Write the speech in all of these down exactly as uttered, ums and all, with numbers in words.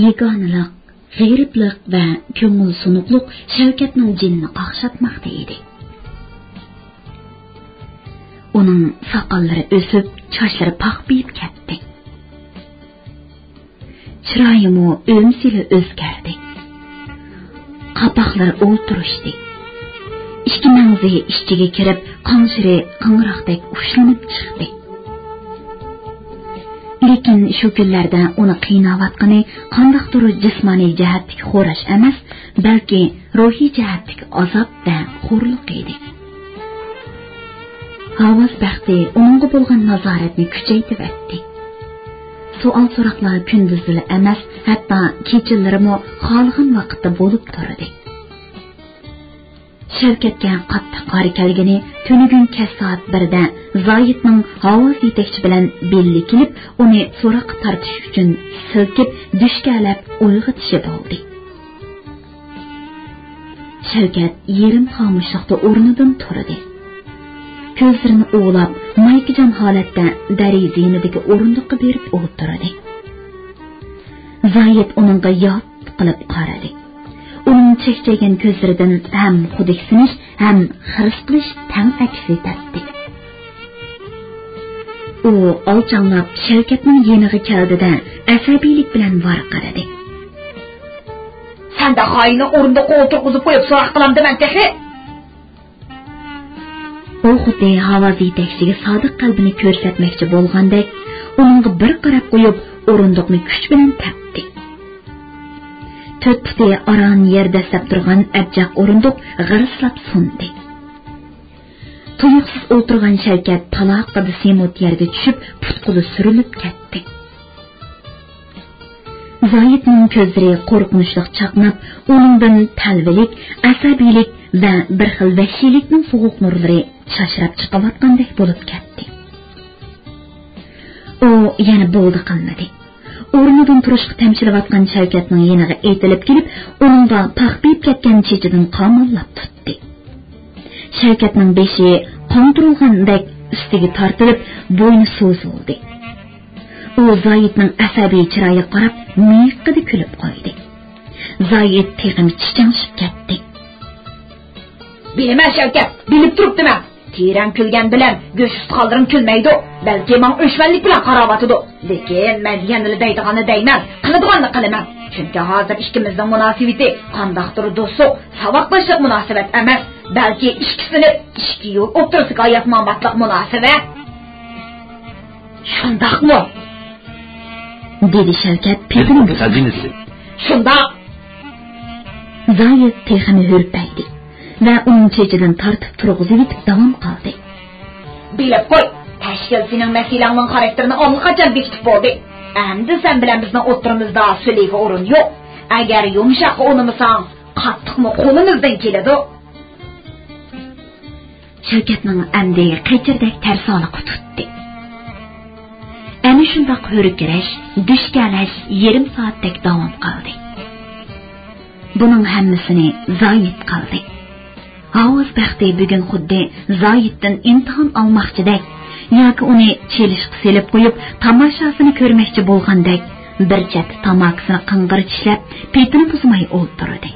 بىگانىلىق، غېرىبلىق ۋە كۆڭۈل سۇنۇقلۇق شەۋكەتنىڭ جېنىنى قاقشاتماقتا ئىدى. ئۇنىڭ ساقاللىرى ئۆسۈپ، چاچلىرى پاخپىيىپ كەتتى. چىرايىمۇ ئۆمسىلە ئۆزگەردى. قاپاقلىرى ئولتۇرۇشتى. ئىككى مەڭزى ئىچىگە كىرىپ، قاڭشىرى قاڭراقتەك ئۇچلىنىپ چىقتى. لېكىن شۇ كۈنلەردە ئۇنى قىيناۋاتقىنى قانداقتۇر جىسمانىي جەھەتتىكى خوراش ئەمەس، بەلكى روھىي جەھەتتىكى ئازاب ۋە خورلۇق ئىدى. ھاۋاز بەختى ئۇنىڭغا بولغان نازارەتنى كۈچەيتىۋەتتى. سوئال-سوراقلار كۈندۈزلىرى ئەمەس، ھەتتا كېچىلىرىمۇ خالىغان ۋاقىتتا بولۇپ تۇردى. شەۋكەتكە قاتتىق ھارا كەلگىنى تۈنۈگۈن كەچ سائەت بىردە زايىتنىڭ ھاۋاز يېتەكچى بىلەن بىللە كېلىپ، ئۇنى سوراققا تارتىش ئۈچۈن سىلكىپ، دۈشكەلەپ ئويغىتىشى بولدى. شەۋكەت يېرىم خامۇشلۇقتا ئورنىدىن تۇردى. كۆزلىرىنى ئۇۋىلاپ، مايكىجان ھالەتتە دېرىزە يېنىدىكى ئورۇندۇققا بېرىپ ئولتۇردى. زايىت ئۇنىڭغا يات قىلىپ قارىدى. ئۇنىڭ چەكچەيگەن كۆزلىرىدىن ھەم خۇدۈكسىنىش، ھەم خىرىس قىلىش تەڭ ئەكس ئېتەتتى. ئۇ ئالچاڭلاپ شەۋكەتنىڭ يېنىغا كەلدى-دە، ئەسەبىيلىك بىلەن ۋارقىرىدى. سەندەك خائىننى ئورۇندۇققا ئولتۇرغۇزۇپ قويۇپ سوراق قىلامدىمەن تېخى؟ ئۇ خۇددى ھاۋاز يېتەكچىگە سادىق قەلبىنى كۆرسەتمەكچى بولغاندەك، ئۇنىڭغا بىر قاراپ قويۇپ، ئورۇندۇقنى كۈچ بىلەن تەپتى. تۆت پۇتى ئاران يەر دەسسەپ تۇرغان ئەبجەق ئورۇندۇق غىرىسلاپ سۇندى. تۇيۇقسىز ئولتۇرغان شەۋكەت پالاققىدە سېمونت يەرگە چۈشۈپ، پۇت-قولى سۈرۈلۈپ كەتتى. زايىتنىڭ كۆزلىرى قورقۇنچلۇق چاقناپ، ئۇنىڭدىن تەلۋىلىك، ئەسەبىيلىك ۋە بىر خىل ۋەھشىيلىكنىڭ سوغۇق نۇرلىرى چاچراپ چىقىۋاتقاندەك بولۇپ كەتتى. ئۇ يەنە بولدى قىلمىدى. ئورنىدىن تۇرۇشقا تەمشىلىۋاتقان شەۋكەتنىڭ يېنىغا ئېتىلىپ كېلىپ، ئۇنىڭغا پاخپىيىپ كەتكەن چېچىدىن قاماللاپ تۇتتى. شەۋكەتنىڭ بېشى قاندۇرۇلغاندەك ئۈستىگە تارتىلىپ، بوينى سوزۇلدى. ئۇ زايىتنىڭ ئەسەبىي چىرايىغا قاراپ، مىيىققىدە كۈلۈپ قويدى. زايىت تېخىمۇ چىچاڭشىپ كەتتى. بىلىمەن شەۋكەت، بىلىپ تۇرۇپتىمەن. تېرەڭ كۈلگەن بىلەن گۆش ئۇستىخانلىرىڭ كۈلمەيدۇ. بەلكى ماڭا ئۆچمەنلىك بىلەن قاراۋاتىدۇ. لېكىن مەن يەنىلا دەيدىغاننى دەيمەن، قىلىدىغاننى قىلىمەن. چۈنكى ھازىر ئىككىمىزنىڭ مۇناسىۋىتى قانداقتۇر دوستلۇق، ساۋاقداشلىق مۇناسىۋەت ئەمەس، بەلكى ئىككى سىنىپ، ئىككى يول ئوتتۇرىسىغا ھايات-ماماتلىق مۇناسىۋەت. شۇنداقمۇ؟ دېدى شەۋكەت پېتىنى بۇزۇپ. شۇنداق. زايىت تېخىمۇ ھۈرپەيدى ۋە ئۇنىڭ چېچىدىن تارتىپ تۇرغۇزۇۋېتىپ داۋام قىلدى. بىلىپ قوي، تەشكىل سېنىڭ مەسىلەڭنىڭ خاراكتېرىنى ئاللىقاچان بېكىتىپ بولدى. ئەمدى سەن بىلەن بىزنىڭ ئوتتۇرىمىزدا سۈلىگە ئورۇن يوق. ئەگەر يۇمشاققا ئۇنىمىساڭ، قاتتىقمۇ قولىمىزدىن كېلىدۇ. شەۋكەتنىڭ ئەمدى قېچىردەك تەرسانە قۇتۇتتى. ئەنە شۇنداق ھۆركىرەش، دۈشكەلەش يېرىم سائەتتەك داۋام قىلدى. بۇنىڭ ھەممىسىنى زايىت قىلدى. ھاۋاز بەختى بۈگۈن خۇددى زايىتتىن ئىمتىھان ئالماقچىدەك ياكى ئۇنى چېلىشقا سېلىپ قويۇپ، تاماشاسىنى كۆرمەكچى بولغاندەك، بىر چەتتە تاماكىسىنى قىڭغىر چىشلەپ، پېتىنى بۇزماي ئولتۇردى.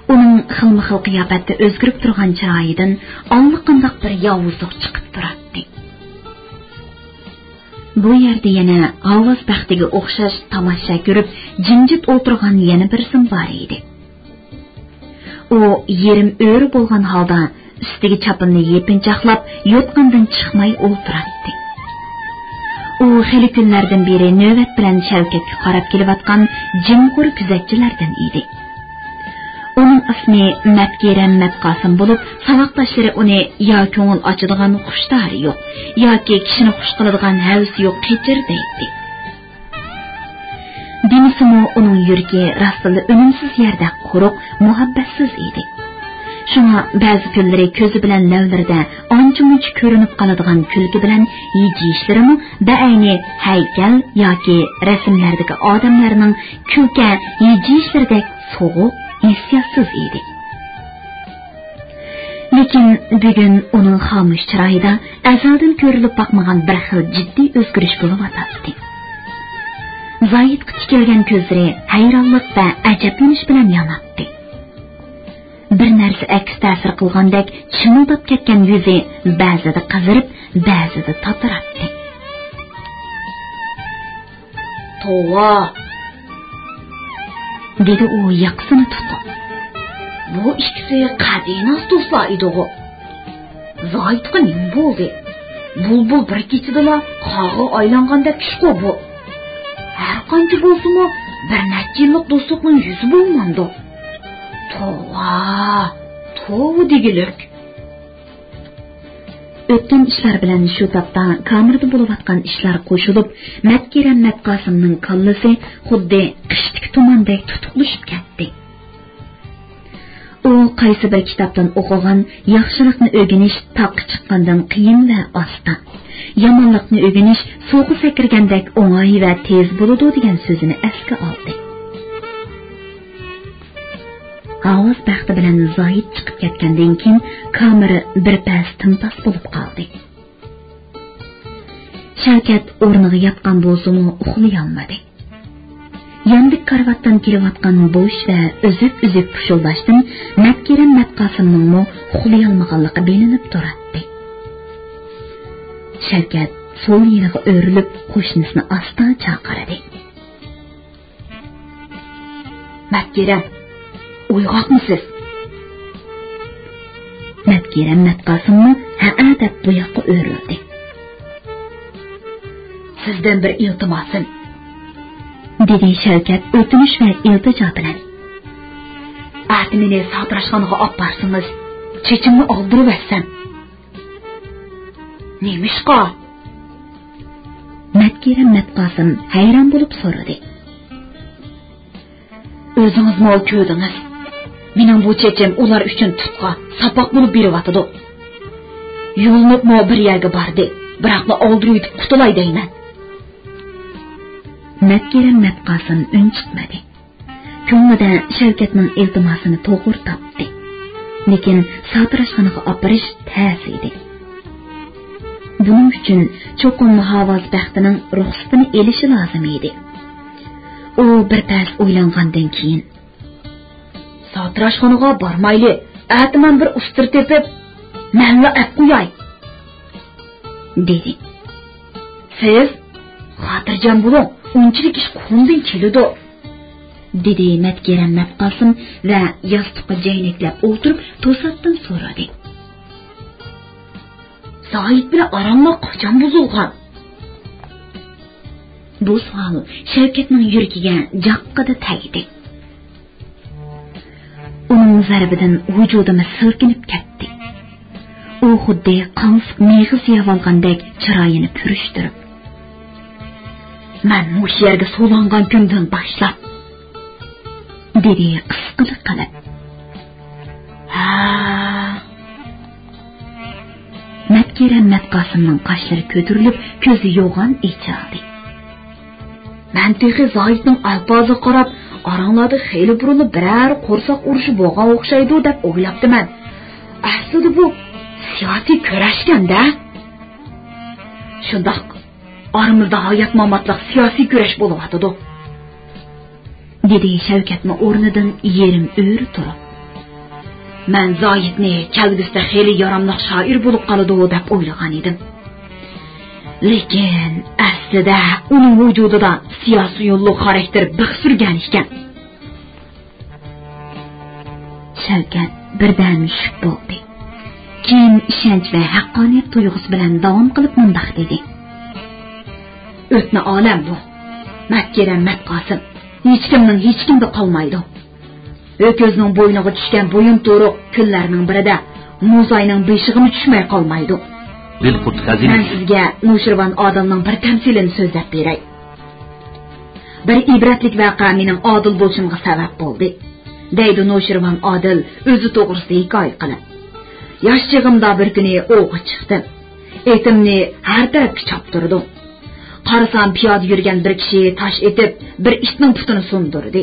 ئۇنىڭ خىلمۇ خىل قىياپەتتە ئۆزگىرىپ تۇرغان چىرايىدىن ئاللىقانداق بىر ياۋۇزلۇق چىقىپ تۇراتتى. بۇ يەردە يەنە ھاۋاز بەختىگە ئوخشاش تاماشا كۆرۈپ، جىمجىت ئولتۇرغان يەنە بىرسىمۇ بار ئىدى. ئۇ يېرىم ئۆرە بولغان ھالدا ئۈستىگە چاپىنىنى يېپىنچاقلاپ، يوتقاندىن چىقماي ئولتۇراتتى. ئۇ خېلى كۈنلەردىن بېرى نۆۋەت بىلەن شەۋكەتكە قاراپ كېلىۋاتقان جىمغۇر كۆزەتچىلەردىن ئىدى. ئۇنىڭ ئىسمى مەتكېرەم مەتقاسىم بولۇپ، ساۋاقداشلىرى ئۇنى يا كۆڭۈل ئاچىدىغان خۇشتارى يوق، ياكى كىشىنى خۇش قىلىدىغان ھەۋىسى يوق قېچىر دەيتتى. دېمىسىمۇ، ئۇنىڭ يۈرىكى راستتىنلا ئۈنۈمسىز يەردەك قۇرۇق، مۇھەببەتسىز ئىدى. شۇڭا بەزى كۈنلىرى كۆزى بىلەن لەۋلىرىدە ئانچە-مۇنچە كۆرۈنۈپ قالىدىغان كۈلكە بىلەن ھىجىيىشلىرىمۇ بەئەينى ھەيكەل ياكى رەسىملەردىكى ئادەملەرنىڭ كۈلكە، ھىجىيىشلىرىدەك سوغۇق، ھېسسىياتسىز ئىدى. لېكىن بۈگۈن ئۇنىڭ خامۇش چىرايىدا ئەزەلدىن كۆرۈلۈپ باقمىغان بىر خىل جىددىي ئۆزگىرىش بولۇۋاتاتتى. زاھىتقا تىكىلگەن كۆزلىرى ھەيرانلىق ۋە ئەجەبلىنىش بىلەن ياناتتى. بىر نەرسە ئەكس تەسىر قىلغاندەك چىمىلداپ كەتكەن يۈزى بەزىدە قىزىرىپ، بەزىدە تاتىراتتى. توۋا! دېدى ئۇ ياقىسىنى تۇتۇپ. بۇ ئىككىسى قەدىناس دوستلار ئىدىغۇ. زاھىتقا نېمە بولدى؟ بۇلبۇل بىر كېچىدىلا قارغىغا ئايلانغاندەك ئىشقۇ بۇ. ھەر قانچە بولسىمۇ، بىر نەچچە يىللىق دوستلۇقنىڭ يۈزى بولمامدۇ؟ توۋا، توۋا دېگۈلۈك. ئۆتكەن ئىشلار بىلەن شۇ تاپتا كامېردا بولۇۋاتقان ئىشلار قوشۇلۇپ، مەتكېرەم مەتقاسىمنىڭ كاللىسى خۇددى قىشتىكى تۇماندەك تۇتۇقلىشىپ كەتتى. ئۇ قايسى بىر كىتابتىن ئوقۇغان، ياخشىلىقنى ئۆگىنىش تاغقا چىققاندىن قىيىن ۋە ئاستا، يامانلىقنى ئۆگىنىش سۇغا سەكرىگەندەك ئوڭاي ۋە تېز بولىدۇ دېگەن سۆزىنى ئەسكە ئالدى. ھاۋاز بەختى بىلەن زاھىت چىقىپ كەتكەندىن كېيىن، كامېرا بىر پەس تىمتاس بولۇپ قالدى. شەۋكەت ئورنىغا ياتقان بولسىمۇ، ئۇخلىيالمىدى. ياندىكى كارىۋاتتىن كېلىۋاتقان بوش ۋە ئۈزۈك-ئۈزۈك پۇشۇلداشتىن مەتكېرەم مەتقاسىمنىڭمۇ ئۇخلىيالمىغانلىقى بىلىنىپ تۇراتتى. شەۋكەت سول يېنىغا ئۆرۈلۈپ، قوشنىسىنى ئاستا چاقىردى. مەتكېرەم، ئويغاقمۇسىز؟ مەتكېرەم مەتقاسىممۇ ھەئە دەپ بۇ ياققا ئۆرۈلدى. سىزدىن بىر ئىلتىماسىم، دېدى شەۋكەت ئۆتۈنۈش ۋە ئىلتىجا بىلەن. ئەتە مېنى ساتىراشخانىغا ئاپارسىڭىز، چېچىمنى ئالدۇرۇۋەتسەم. نېمىشقا؟ مەتكېرەم مەتقاسىم ھەيران بولۇپ سورىدى. ئۆزىڭىزمۇ كۆردىڭىز. مېنىڭ بۇ چېچىم ئۇلار ئۈچۈن تۇتقا، ساپاق بولۇپ بېرىۋاتىدۇ. يۇلۇنۇپمۇ بىر يەرگە باردى، بىراقلا ئالدۇرۇۋېتىپ قۇتۇلاي دەيمەن. مەتكېرەم مەتقاسىم ئۈنچىقمىدى. كۆڭلىدە شەۋكەتنىڭ ئىلتىماسىنى توغرا تاپتى. لېكىن ساتىراشخانىغا ئاپىرىش تەس ئىدى. بۇنىڭ ئۈچۈن چوقۇم ھاۋاز بەختىنىڭ رۇخسىتىنى ئېلىشى لازىم ئىدى. ئۇ بىر پەس ئويلانغاندىن كېيىن، ساتىراشخانىغا بارمايلى، ئەتە مەن بىر ئۇستىرا تېپىپ، مەنلا ئەپ قوياي. دېدى. سىز خاتىرجەم بولۇڭ، ئۇنچىلىك ئىش قولۇمدىن كېلىدۇ. دېدى مەتكېرەم مەتقاسىم ۋە ياستۇققا جەينەكلەپ ئولتۇرۇپ توساتتىن سورىدى. زاھىت بىلەن ئاراڭلار قاچان بۇزۇلغان؟ بۇ سوئال شەۋكەتنىڭ يۈرىكىگە جاققىدە تەگدى. ئۇنىڭ زەربىدىن ۋۇجۇدىمۇ سىلكىنىپ كەتتى. ئۇ خۇددى قاڭسىق مېغىز يەۋالغاندەك چىرايىنى پۈرۈشتۈرۈپ، مەن مۇشۇ يەرگە سولانغان كۈندىن باشلاپ، دېدى قىسقىلىق قىلىپ. ھە. مەتكېرەم مەتقاسىمنىڭ قاشلىرى كۆتۈرۈلۈپ، كۆزى يوغان ئېچىلدى. مەن تېخى زاھىتنىڭ ئەلپازىغا قاراپ، ئاراڭلاردا خېلى بۇرۇنلا بىرەر قورساق ئۇرۇشى بولغان ئوخشايدۇ دەپ ئويلاپتىمەن. ئەسلىدە بۇ سىياسىي كۈرەشكەن-دە. شۇنداق، ئارىمىزدا ھايات-ماماتلىق سىياسىي كۈرەش بولۇۋاتىدۇ. دېدى شەۋكەتمۇ ئورنىدىن يېرىم ئۆرە تۇرۇپ. مەن زاھىتنى كەلگۈسىدە خېلى ياراملىق شائىر بولۇپ قالىدۇ دەپ ئويلىغان ئىدىم. لېكىن ئەسلىدە ئۇنىڭ ۋۇجۇدىدا سىياسىيونلۇق خاراكتېر بىخ سۈرگەن ئىكەن. شەۋكەت بىردەم شۈك بولدى. كېيىن ئىشەنچ ۋە ھەققانىيەت تۇيغۇسى بىلەن داۋام قىلىپ مۇنداق دېدى. ئۆتنە ئالەم بۇ. مەتكېرەم مەتقاسىم. ھېچكىمنىڭ ھېچكىمدە قالمايدۇ. ئۆكۈزنىڭ بوينىغا چۈشكەن بۇيۇمتۇرۇق كۈنلەرنىڭ بىرىدە موزاينىڭ بېشىغىمۇ چۈشمەي قالمايدۇ. دىلقۇت خەزىنە. مەن سىزگە نوشىرۋان ئادىلنىڭ بىر تەمسىلىنى سۆزلەپ بېرەي. بىر ئىبرەتلىك ۋەقە مېنىڭ ئادىل بولۇشۇمغا سەۋەب بولدى، دەيدۇ نوشىرۋان ئادىل ئۆزى توغرىسىدا ھېكايە قىلىپ. ياش چېغىمدا بىر كۈنى ئوۋغا چىقتىم. ئېتىمنى ھەر تەرەپكە چاپتۇردۇم. قارىسام، پىيادە يۈرگەن بىر كىشى تاش ئېتىپ، بىر ئىتنىڭ پۇتىنى سۇندۇردى.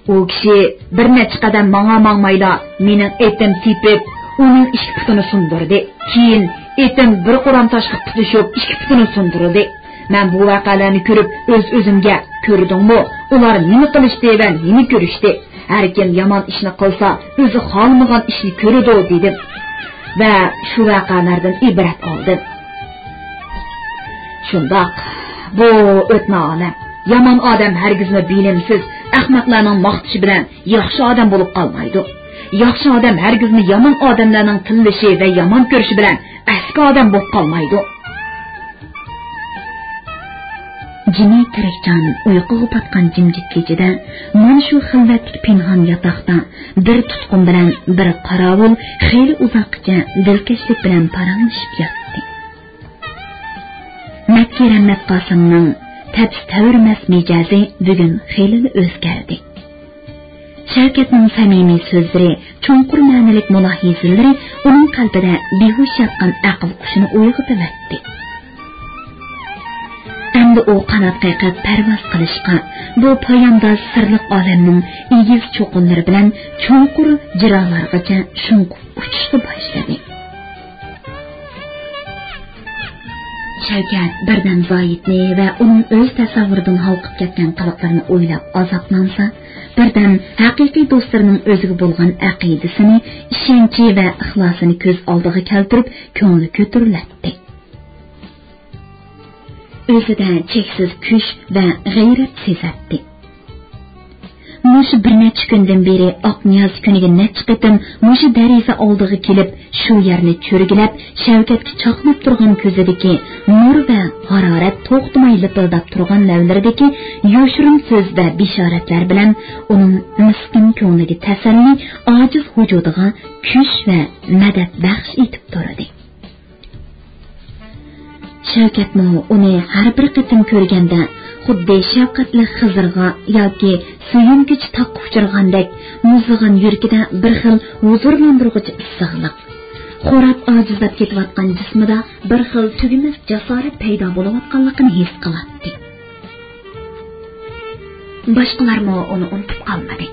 ئۇ كىشى بىر نەچچە قەدەم ماڭا-ماڭمايلا، مېنىڭ ئېتىم تېپىپ، ئۇنىڭ ئىككى پۇتىنى سۇندۇردى. كېيىن ئېتىم بىر قورام تاشقا پۇتلىشىپ، ئىككى پۇتىنى سۇندۇردى. مەن بۇ ۋەقەلەرنى كۆرۈپ ئۆز-ئۆزۈمگە، «كۆردۈڭمۇ، ئۇلار نېمە قىلىشتى ۋە نېمە كۆرۈشتى؟ ھەركىم يامان ئىشنى قىلسا، ئۆزى خالىمىغان ئىشنى كۆرىدۇ» دېدىم ۋە شۇ ۋەقەلەردىن ئىبرەت ئالدىم. شۇنداق، بۇ ئۆتنە ئالەم. يامان ئادەم ھەرگىزمۇ بىلىمسىز، ئەخمەقلەرنىڭ ماختىشى بىلەن ياخشى ئادەم بولۇپ قالمايدۇ. ياخشى ئادەم ھەرگىزمۇ يامان ئادەملەرنىڭ تىللىشى ۋە يامان كۆرۈشى بىلەن ئەسكى ئادەم بولۇپ قالمايدۇ. جىمى تىرىكجان ئۇيقۇغا پاتقان جىمجىت كېچىدە مانا شۇ خىلۋەتلىك پىنھان ياتاقتا بىر تۇتقۇن بىلەن بىر قاراۋۇل خېلى ئۇزاققىچە دىلكەشلىك بىلەن پاراڭلىشىپ ياتتى. مەتكىرەم مەتقاسىمنىڭ تەپسى تەۋرىمەس مىجەزى بۈگۈن خېلىلا ئۆزگەردى. شەۋكەتنىڭ سەمىمىي سۆزلىرى، چوڭقۇر مەنىلىك مۇلاھىزىلىرى ئۇنىڭ قەلبىدە بىھوش ياتقان ئەقىل قۇشىنى ئويغىتىۋەتتى. ئەمدى ئۇ قانات قېقىپ پەرۋاز قىلىشقا، بۇ پايانداز سىرلىق ئالەمنىڭ ئېگىز چوققىلىرى بىلەن چوڭقۇر جىراڭلارغىچە شۇڭقۇپ ئۇچۇشقا باشلىدى. شەۋكەت بىردەم زاھىتنى ۋە ئۇنىڭ ئۆز تەسەۋۋۇرىدىن ھالقىپ كەتكەن قىلىقلىرىنى ئويلاپ ئازابلانسا، بىردەم ھەقىقىي دوستلىرىنىڭ ئۆزىگە بولغان ئەقىدىسىنى، ئىشەنچى ۋە ئىخلاسىنى كۆز ئالدىغا كەلتۈرۈپ، كۆڭلى كۆتۈرۈلەتتى. ئۆزىدە چەكسىز كۈچ ۋە غەيرەت سېزەتتى. مۇشۇ بىر نەچچە كۈندىن بېرى ئاقنىياز كۈنىگە نەچچە قېتىم مۇشۇ دەرىزە ئالدىغا كېلىپ، شۇ يەرنى چۆرگىلەپ، شەۋكەتكە چاقناپ تۇرغان كۆزىدىكى نۇر ۋە ھارارەت توختىماي لىپىلداپ تۇرغان لەۋلىرىدىكى يوشۇرۇن سۆز ۋە بېشارەتلەر بىلەن ئۇنىڭ مىسكىن كۆڭلىگە تەسەللى، ئاجىز ۋۇجۇدىغا كۈچ ۋە مەدەت بەخش ئېتىپ تۇردى. شەۋكەتمۇ ئۇنى ھەر بىر قېتىم كۆرگەندە، خۇددى شەپقەتلىك خىزىرغا ياكى سۆيۈنگۈچى تاغقا ئۇچرىغاندەك، مۇزلىغان يۈرىكىدە بىر خىل ھۇزۇرلاندۇرغۇچ ئىسسىقلىق، خوراپ ئاجىزلاپ كېتىۋاتقان جىسمىدا بىر خىل تۈگىمەس جاسارەت پەيدا بولۇۋاتقانلىقىنى ھېس قىلاتتى. باشقىلارمۇ ئۇنى ئۇنتۇپ قالمىدى.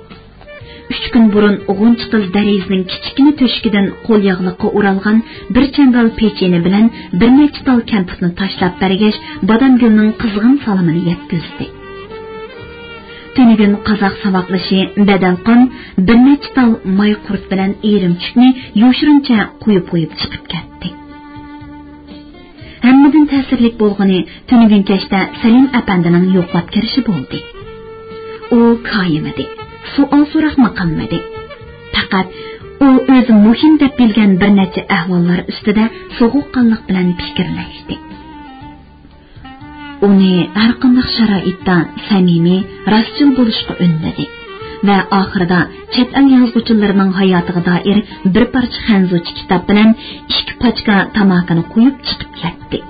ئۈچ كۈن بۇرۇن غۇنچە قىز دەرىزىنىڭ كىچىككىنە تۆشۈكىدىن قول ياغلىققا ئورالغان بىر چەمبەل پېچىنە بىلەن بىر نەچچە تال كەمپۈتنى تاشلاپ بەرگەچ، بادامگۈلنىڭ قىزغىن سالىمىنى يەتكۈزدى. تۈنۈگۈن قازاق ساۋاقدىشى بەدەلقان بىر نەچچە تال ماي قۇرت بىلەن ئىرىمچۈكنى يوشۇرۇنچە قويۇپ قويۇپ چىقىپ كەتتى. ھەممىدىن تەسىرلىك بولغىنى تۈنۈگۈن كەچتە سەلىم ئەپەندىنىڭ يوقلاپ كىرىشى بولدى. ئۇ كايىمىدى، سوئال سوراقمۇ قىلمىدى. پەقەت ئۇ ئۆزى مۇھىم دەپ بىلگەن بىر نەچچە ئەھۋاللار ئۈستىدە سوغۇققانلىق بىلەن پىكىرلەشتى. ئۇنى ھەرقانداق شارائىتتا سەمىمىي، راستچىل بولۇشقا ئۈندىدى ۋە ئاخىرىدا چەت ئەل يازغۇچىلىرىنىڭ ھاياتىغا دائىر بىر پارچە خەنزۇچە كىتاب بىلەن ئىككى پاچكا تاماكىنى قويۇپ چىقىپ كەتتى.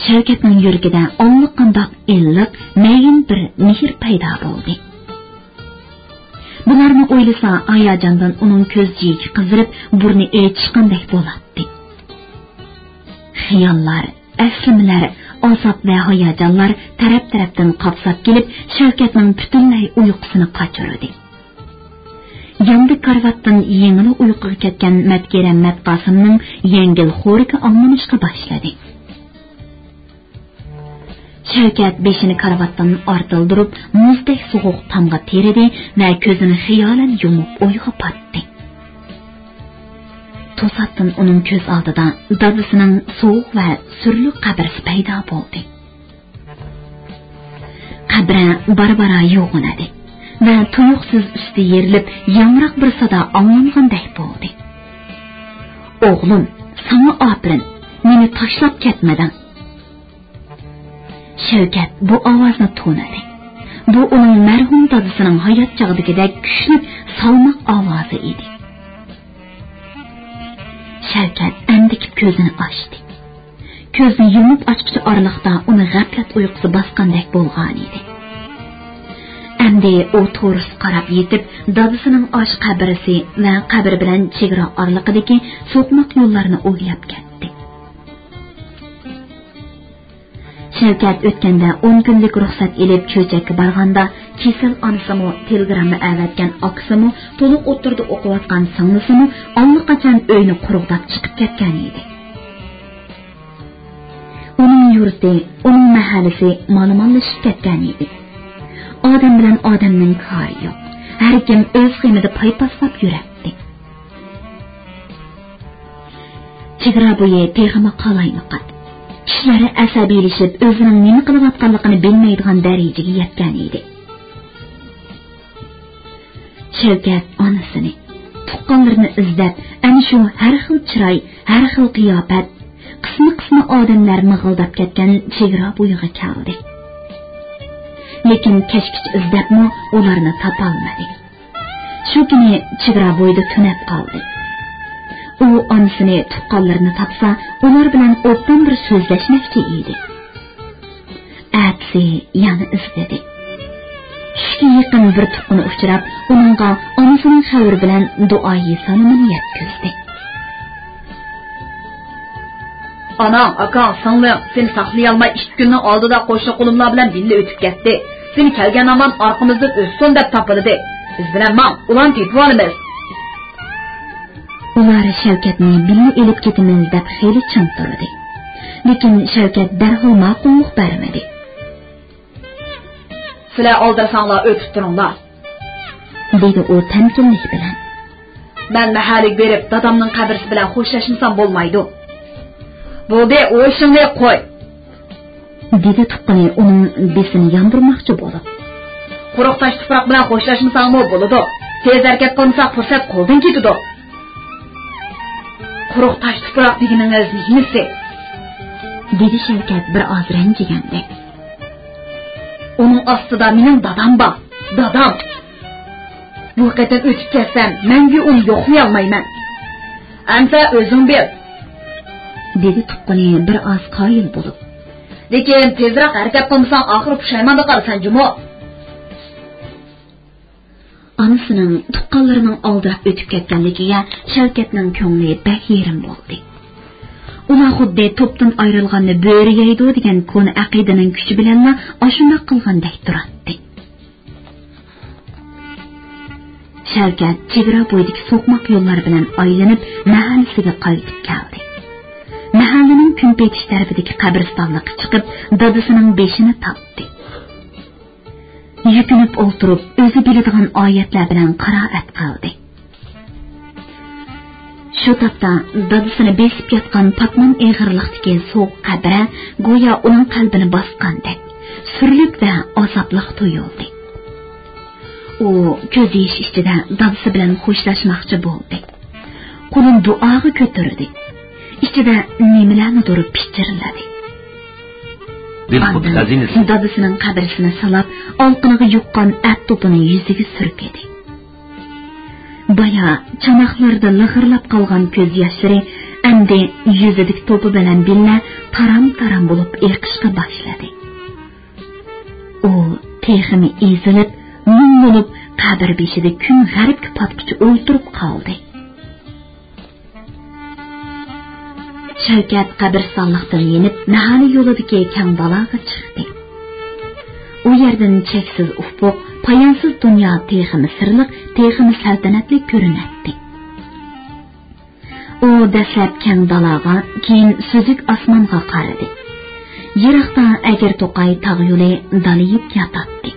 شەۋكەتنىڭ يۈرىكىدە ئاللىقانداق ئىللىق، مەيىن بىر مېھىر پەيدا بولدى. بۇلارنى ئويلىسا، ھاياجاندىن ئۇنىڭ كۆز جىيىكى قىزىرىپ، بۇرنى ئېچىشقاندەك بولاتتى. خىياللار، ئەسلىمىلەر، ئازاب ۋە ھاياجانلار تەرەپ-تەرەپتىن قاپساپ كېلىپ، شەۋكەتنىڭ پۈتۈنلەي ئۇيقۇسىنى قاچۇردى. ياندىكى كارىۋاتتىن يېڭىلا ئۇيقۇغا كەتكەن مەتكىرەم مەتقاسىمنىڭ يەڭگىل خورىكى ئاڭلىنىشقا باشلىدى. شەۋكەت بېشىنى كارىۋاتتىن ئارتىلدۇرۇپ، مۇزدەك سوغۇق تامغا تىرىدى ۋە كۆزىنى خىيالەن يۇمۇپ ئويغا پاتتى. توساتتىن ئۇنىڭ كۆز ئالدىدا دادىسىنىڭ سوغۇق ۋە سۈرلۈك قەبرىسى پەيدا بولدى. قەبرە بارا-بارا يوغىنىدى ۋە تۇيۇقسىز ئۈستى يېرىلىپ، ياڭراق بىر سادا ئاڭلانغاندەك بولدى. «ئوغلۇم، ساڭا ئاپىرىن، مېنى تاشلاپ كەتمىدىڭ.» شەۋكەت بۇ ئاۋازنى تونۇدى. بۇ ئۇنىڭ مەرھۇم دادىسىنىڭ ھايات چاغدىكىدەك كۈچلۈك، سالماق ئاۋازى ئىدى. شەۋكەت ئەندىكىپ كۆزىنى ئاچتى. كۆزنى يۇمۇپ ئاچقۇچە ئارىلىقتا ئۇنى غەپلەت ئۇيقۇسى باسقاندەك بولغانىدى. ئەمدى ئۇ تورۇسقا قاراپ يېتىپ، دادىسىنىڭ ئاش قەبرىسى ۋە قەبرە بىلەن چېگرا ئارىلىقىدىكى سوقماق يوللارنى ئويلاپ كەتتى. شەۋكەت ئۆتكەندە ئون كۈنلۈك رۇخسەت ئېلىپ چۆچەككە بارغاندا، كېسەل ئانىسىمۇ، تېلېگرامما ئەۋەتكەن ئاكىسىمۇ، تولۇق ئوتتۇرىدا ئوقۇۋاتقان سىڭلىسىمۇ ئاللىقاچان ئۆينى قۇرۇقداپ چىقىپ كەتكەنىدى. ئۇنىڭ يۇرتى، ئۇنىڭ مەھەللىسى مالىمانلىشىپ كەتكەن ئىدى. ئادەم بىلەن ئادەمنىڭ كارى يوق. ھەركىم ئۆز خېمىدا پايپاسلاپ يۈرەتتى. چېگرا بويى تېخىمۇ قالايمىقان. كىشىلەر ئەسەبىيلىشىپ، ئۆزىنىڭ نېمە قىلىۋاتقانلىقىنى بىلمەيدىغان دەرىجىگە يەتكەن ئىدى. شەۋكەت ئانىسىنى، تۇغقانلىرىنى ئىزدەپ، ئەنە شۇ ھەر خىل چىراي، ھەر خىل قىياپەت، قىسما-قىسما ئادەملەر مىغىلداپ كەتكەن چېگرا بويىغا كەلدى. لېكىن كەچكىچە ئىزدەپمۇ ئۇلارنى تاپالمىدى. شۇ كۈنى چېگرا بويىدا تۈنەپ قالدى. ئۇ ئانىسىنى، تۇغقانلىرىنى تاپسا، ئۇلار بىلەن ئوبدان بىر سۆزلەشمەكچى ئىدى. ئەتىسى يەنە ئىزدىدى. چۈشكە يېقىن بىر تۇغقىنى ئۇچراپ، ئۇنىڭغا ئانىسىنىڭ خەۋىرى بىلەن دۇئايى سالىمىنى يەتكۈزدى. ئاناڭ، ئاكاڭ، سىڭلىڭ سېنى ساقلىيالماي ئىككى كۈننىڭ ئالدىدا قوشنا قولۇملار بىلەن بىللە ئۆتۈپ كەتتى. سېنى كەلگەن ھامان ئارقىمىزدىن ئۆتسۇن دەپ تاپىلىدى. بىز بىلەن ماڭ، ئۇلارنى تېپىۋالىمىز. ئۇلار شەۋكەتنى بىللە ئېلىپ كېتىمىز دەپ خېلى چىڭ تۇردى. لېكىن شەۋكەت دەرھال ماقۇللۇق بەرمىدى. سىلەر ئالدىرىساڭلار ئۆتۈپ تۇرۇڭلار، دېدى ئۇ تەمكىنلىك بىلەن. مەن مەھەللىگە بېرىپ، دادامنىڭ قەبرىسى بىلەن خوشلاشمىسام بولمايدۇ. بولدى، ئۇ ئىشىڭنى قوي، دېدى تۇغقىنى ئۇنىڭ بېسىنى ياندۇرماقچى بولۇپ. قۇرۇق تاش تۇپراق بىلەن خوشلاشمىساڭمۇ بولىدۇ. تېز ھەرىكەت قىلمىساق پۇرسەت قولدىن كېتىدۇ. قۇرۇق تاش تۇپراق دېگىنىڭىز نېمىسى؟ دېدى شەۋكەت بىر ئاز رەنجىگەندەك. ئۇنىڭ ئاستىدا مېنىڭ دادام بار. دادام! بۇ قېتىم ئۆتۈپ كەتسەم، مەڭگۈ ئۇنى يوقلىيالمايمەن. ئەمسە ئۆزۈڭ بىل، دېدى تۇغقىنى بىر ئاز قايىل بولۇپ. لېكىن تېزرەك ھەرىكەت قىلمىساڭ، ئاخىرى پۇشايماندا قالىسەن جۇمۇ. ئانىسىنىڭ تۇغقانلىرىنىڭ ئالدىراپ ئۆتۈپ كەتكەنلىكىگە شەۋكەتنىڭ كۆڭلى بەك يېرىم بولدى. ئۇلار خۇددى توپتىن ئايرىلغاننى بۆرە يەيدۇ دېگەن كونا ئەقىدىنىڭ كۈچى بىلەنلا ئاشۇنداق قىلغاندەك تۇراتتى. شەۋكەت چېگرا بويىدىكى سوقماق يوللار بىلەن ئايلىنىپ، مەھەللىسىگە قايتىپ كەلدى. مەھەللىنىڭ كۈنپېتىش تەرىپىدىكى قەبرىستانلىققا چىقىپ، دادىسىنىڭ بېشىنى تاپتى. يۈكۈنۈپ ئولتۇرۇپ، ئۆزى بىلىدىغان ئايەتلەر بىلەن قىرائەت قىلدى. شۇ تاپتا دادىسىنى بېسىپ ياتقان پاتمان ئېغىرلىقتىكى سوغۇق قەبرە گويا ئۇنىڭ قەلبىنى باسقاندەك، سۈرلۈك ۋە ئازابلىق تۇيۇلدى. ئۇ كۆز يېشى ئىچىدە دادىسى بىلەن خوشلاشماقچى بولدى. قولىنى دۇئاغا كۆتۈردى. ئىچىدە نېمىلەرنىدۇر پىچىرلىدى. ئاندىن دادىسىنىڭ قەبرىسىنى سىلاپ، ئالقىنىغا يۇققان ئەت توپىنى يۈزىگە سۈركىدى. بايا چاناقلىرىدا لىغىرلاپ قالغان كۆز ياشلىرى ئەمدى يۈزىدىكى توپا بىلەن بىللە تارام-تارام بولۇپ ئېقىشقا باشلىدى. ئۇ تېخىمۇ ئېزىلىپ، مۇڭ بولۇپ، قەبرە بېشىدا كۈن غەربكە پاتقۇچە ئولتۇرۇپ قالدى. شەۋكەت قەبرىستانلىقتىن يېنىپ، مەھەللە يولىدىكى كەڭ دالاغا چىقتى. ئۇ يەردىن چەكسىز ئۇپۇق، پايانسىز دۇنيا تېخىمۇ سىرلىق، تېخىمۇ سەلتەنەتلىك كۆرۈنەتتى. ئۇ دەسلەپ كەڭ دالاغا، كېيىن سۈزۈك ئاسمانغا قارىدى. يىراقتا ئەگرى-توقاي تاغ يولى دالىيىپ ياتاتتى.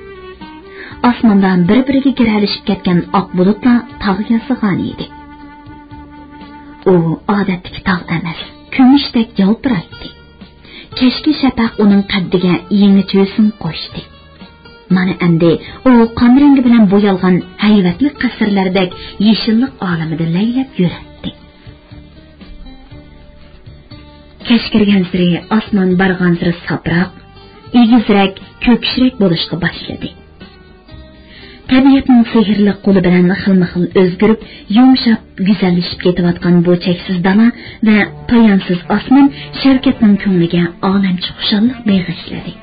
ئاسماندا بىر-بىرىگە گىرەلىشىپ كەتكەن ئاق بۇلۇتلار تاغ ياسىغانىدى. ئۇ ئادەتتىكى تاغ ئەمەس، كۈمۈشتەك يالتىرايتتى. كەچكى شەپەق ئۇنىڭ قەددىگە يېڭىچە ھۆسن قوشتى. مانا ئەمدى ئۇ قان رەڭگى بىلەن بويالغان ھەيۋەتلىك قەسىرلەردەك يېشىللىق ئالىمىدە لەيلەپ يۈرەتتى. كەچ كىرگەنسېرى ئاسمان بارغانسېرى ساپراق، ئېگىزرەك، كۆكىشرەك بولۇشقا باشلىدى. تەبىئەتنىڭ سېھىرلىك قولى بىلەن خىلمۇ خىل ئۆزگىرىپ، يۇمشاپ، گۈزەللىشىپ كېتىۋاتقان بۇ چەكسىز دالا ۋە پايانسىز ئاسمان شەۋكەتنىڭ كۆڭلىگە ئالەمچە خۇشاللىق بېغىشلىدى.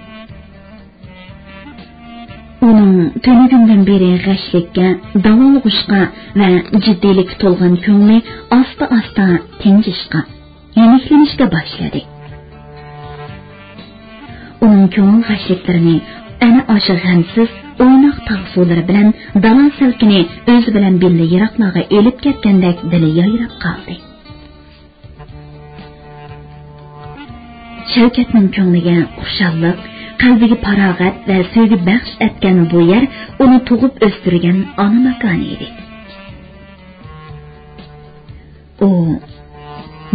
ئۇنىڭ تۈنۈگۈندىن بېرى غەشلىككە، داۋالغۇشقا ۋە جىددىيلىككە تولغان كۆڭلى ئاستا-ئاستا تىنجىشقا، يېنىكلىنىشكە باشلىدى. ئۇنىڭ كۆڭۈل غەشلىكلىرىنى ئەنە ئاشۇ غەمسىز، ئويناق تاغ سۇلىرى بىلەن دالا سەلكىنى ئۆزى بىلەن بىللە يىراقلارغا ئېلىپ كەتكەندەك دىلى يايراپ قالدى. شەۋكەتنىڭ كۆڭلىگە خۇشاللىق، قەلبىگە پاراغەت ۋە سۆيگۈ بەخش ئەتكەن بۇ يەر ئۇنى تۇغۇپ ئۆستۈرگەن ئانا ماكانى ئىدى. ئۇ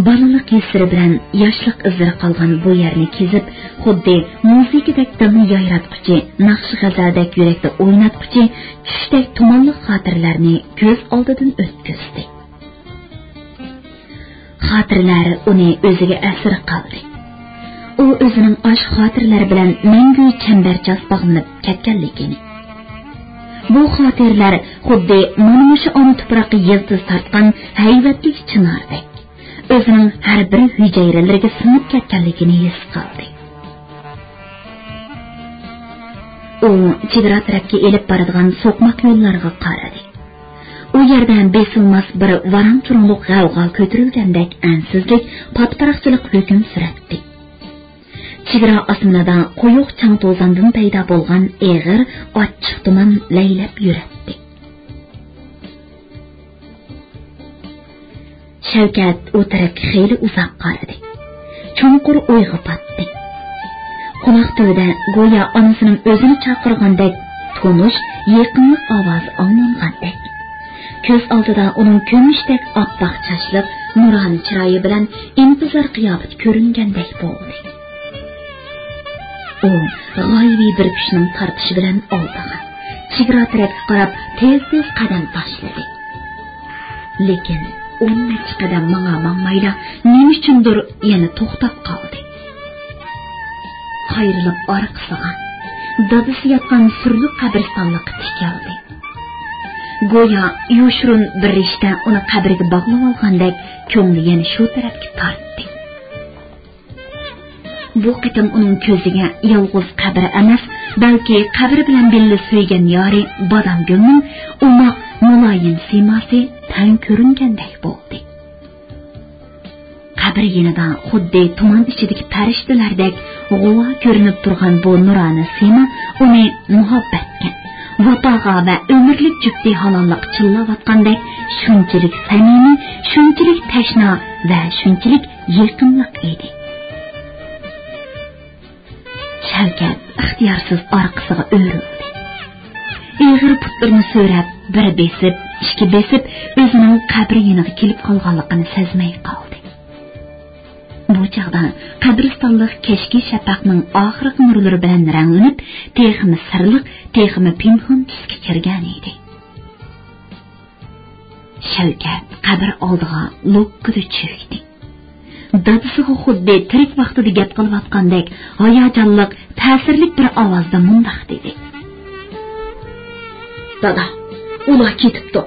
بالىلىق ھېسلىرى بىلەن ياشلىق ئىزلىرى قالغان بۇ يەرنى كېزىپ، خۇددى مۇزىكىدەك دىلنى يايراتقۇچى، ناخشا غەزەلدەك يۈرەكتە ئويناتقۇچى، چۈشتەك تۇمانلىق خاتىرىلەرنى كۆز ئالدىدىن ئۆتكۈزدى. خاتىرىلەر ئۇنى ئۆزىگە ئەسىر قىلدى. ئۇ ئۆزىنىڭ ئاشۇ خاتىرىلەر بىلەن مەڭگۈ چەمبەرچاس باغلىنىپ كەتكەنلىكىنى، بۇ خاتىرىلەر خۇددى مانا مۇشۇ ئانا تۇپراققا يىلتىز تارتقان ھەيۋەتلىك چىناردەك، ئۆزىنىڭ ھەر بىر ھۈجەيرىلىرىگە سىڭىپ كەتكەنلىكىنى ھېس قىلدى. ئۇ چېگرا تەرەپكە ئېلىپ بارىدىغان سوقماق يوللارغا قارىدى. ئۇ يەردە بېسىلماس بىر ۋاراڭ-چۇرۇڭلۇق غەۋغا كۆتۈرۈلگەندەك ئەنسىزلىك، پاتىپاراقچىلىق ھۆكۈم سۈرەتتى. چېگرا ئاسمىنىدا قويۇق چاڭ-توزاندىن پەيدا بولغان ئېغىر ئاچچىق تۇمان لەيلەپ يۈرەتتى. شەۋكەت ئۇ تەرەپكە خېلى ئۇزاق قارىدى. چوڭقۇر ئويغا پاتتى. قۇلاق تۈۋىدە گويا ئانىسىنىڭ ئۆزىنى چاقىرغاندەك تونۇش، يېقىملىق ئاۋازى ئاڭلانغاندەك. كۆز ئالدىدا ئۇنىڭ كۈمۈشتەك ئاپئاق چاچلىق، نۇرانە چىرايى بىلەن ئىنتىزار قىياپىتى كۆرۈنگەندەك بولدى. ئۇ غايىۋى بىر كۈچنىڭ تارتىشى بىلەن ئالدىغا، چېگرا تەرەپكە قاراپ تېز-تېز قەدەم تاشلىدى. لېكىن ئون نەچچە قەدەم ماڭا-ماڭمايلا نېمە ئۈچۈندۇر يەنە توختاپ قالدى. قايرىلىپ ئارقىسىغا، دادىسى ياتقان سۈرلۈك قەبرىستانلىققا تىكىلدى. گويا يوشۇرۇن بىر رىشتە ئۇنى قەبرىگە باغلىۋالغاندەك كۆڭلى يەنە شۇ تەرەپكە تارتتى. بۇ قېتىم ئۇنىڭ كۆزىگە يالغۇز قەبرە ئەمەس، بەلكى قەبرە بىلەن بىللە سۆيگەن يارى بادامگۈلنىڭ ئوماق، مۇلايىم سىيماسى تەڭ كۆرۈنگەندەك بولدى. قەبرە يېنىدا خۇددى تۇمان ئىچىدىكى پەرىشتىلەردەك غۇۋا كۆرۈنۈپ تۇرغان بۇ نۇرانە سىيما ئۇنى مۇھەببەتكە، ۋاپاغا ۋە ئۆمۈرلۈك جۈپتى ھالاللىققا چىللاۋاتقاندەك شۇنچىلىك سەمىمىي، شۇنچىلىك تەشنا ۋە شۇنچىلىك يېقىملىق ئىدى. شەۋكەت ئىختىيارسىز ئارقىسىغا ئۆرۈلدى. ئېغىر پۇتلىرىنى سۆرەپ، بىر بېسىپ، ئىككى بېسىپ، ئۆزىنىڭ قەبرە يېنىغا كېلىپ قالغانلىقىنى سەزمەي قالدى. بۇ چاغدا قەبرىستانلىق كەچكى شەپەقنىڭ ئاخىرقى نۇرلىرى بىلەن رەڭلىنىپ، تېخىمۇ سىرلىق، تېخىمۇ پىنھان تۈسكە كىرگەن ئىدى. شەۋكەت قەبرە ئالدىغا لوككىدە چۆكتى. دادىسىغا خۇددى تىرىك ۋاقتىدا گەپ قىلىۋاتقاندەك ھاياجانلىق، تەسىرلىك بىر ئاۋازدا مۇنداق دېدى: «دادا، ئۇلار كېتىپتۇ.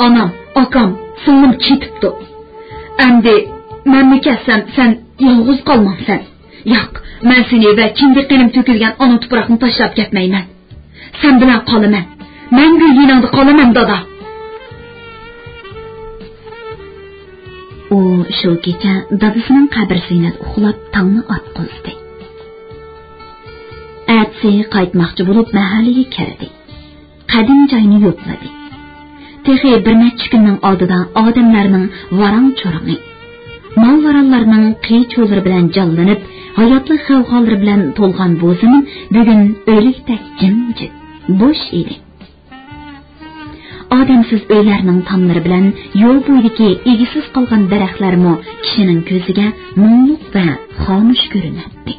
ئانام، ئاكام، سىڭلىم كېتىپتۇ. ئەمدى مەنمۇ كەتسەم، سەن يالغۇز قالمامسەن؟ ياق، مەن سېنى ۋە كىندىك قېنىم تۆكۈلگەن ئانا تۇپراقنى تاشلاپ كەتمەيمەن. سەن بىلەن قالىمەن. مەڭگۈ يېنىڭدا قالىمەن، دادا.» ئۇ شۇ كېچە دادىسىنىڭ قەبرىسى يېنىدا ئۇخلاپ، تاڭنى ئاتقۇزدى. ئەتىسى قايتماقچى بولۇپ، مەھەللىگە كىردى. قەدىم جاينى يوقلىدى. تېخى بىر نەچچە كۈننىڭ ئالدىدا ئادەملەرنىڭ ۋاراڭ-چۇرۇڭى، مال-مارانلارنىڭ قىي-چۇۋلىرى بىلەن جانلىنىپ، ھاياتلىق غەۋغالىرى بىلەن تولغان بۇ زېمىن بۈگۈن ئۆلۈكتەك جىمجىت، بوش ئىدى. ئادەمسىز ئۆيلەرنىڭ تاملىرى بىلەن يول بويىدىكى ئىگىسىز قالغان دەرەخلەرمۇ كىشىنىڭ كۆزىگە مۇڭلۇق ۋە خامۇش كۆرۈنەتتى.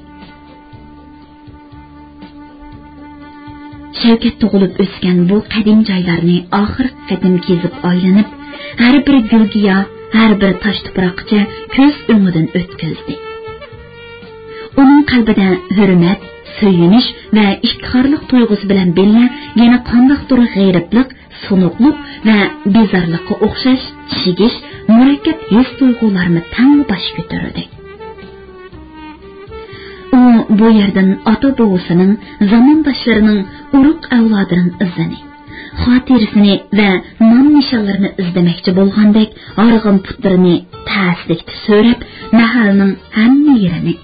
شەۋكەت تۇغۇلۇپ ئۆسكەن بۇ قەدىم جايلارنى ئاخىرقى قېتىم كېزىپ ئايلىنىپ، ھەر بىر گۈل-گىياھ، ھەر بىر تاش-تۇپراققىچە كۆز ئۆڭىدىن ئۆتكۈزدى. ئۇنىڭ قەلبىدە ھۆرمەت، سۆيۈنۈش ۋە ئىپتىخارلىق تۇيغۇسى بىلەن بىللە يەنە قانداقتۇر غېرىبلىق، سۇنۇقلۇق ۋە بىزارلىققا ئوخشاش چىگىش، مۇرەككەپ ھېس-تۇيغۇلارمۇ تەڭلا باش كۆتۈردى. ئۇ بۇ يەردىن ئاتا-بوۋىسىنىڭ، زامانداشلىرىنىڭ، ئۇرۇق-ئەۋلادىنىڭ ئىزىنى، خاتىرىسىنى ۋە نام-نىشانلىرىنى ئىزدىمەكچى بولغاندەك، ھارغىن پۇتلىرىنى تەسلىكتە سۆرەپ، مەھەللىنىڭ ھەممە يېرىنى،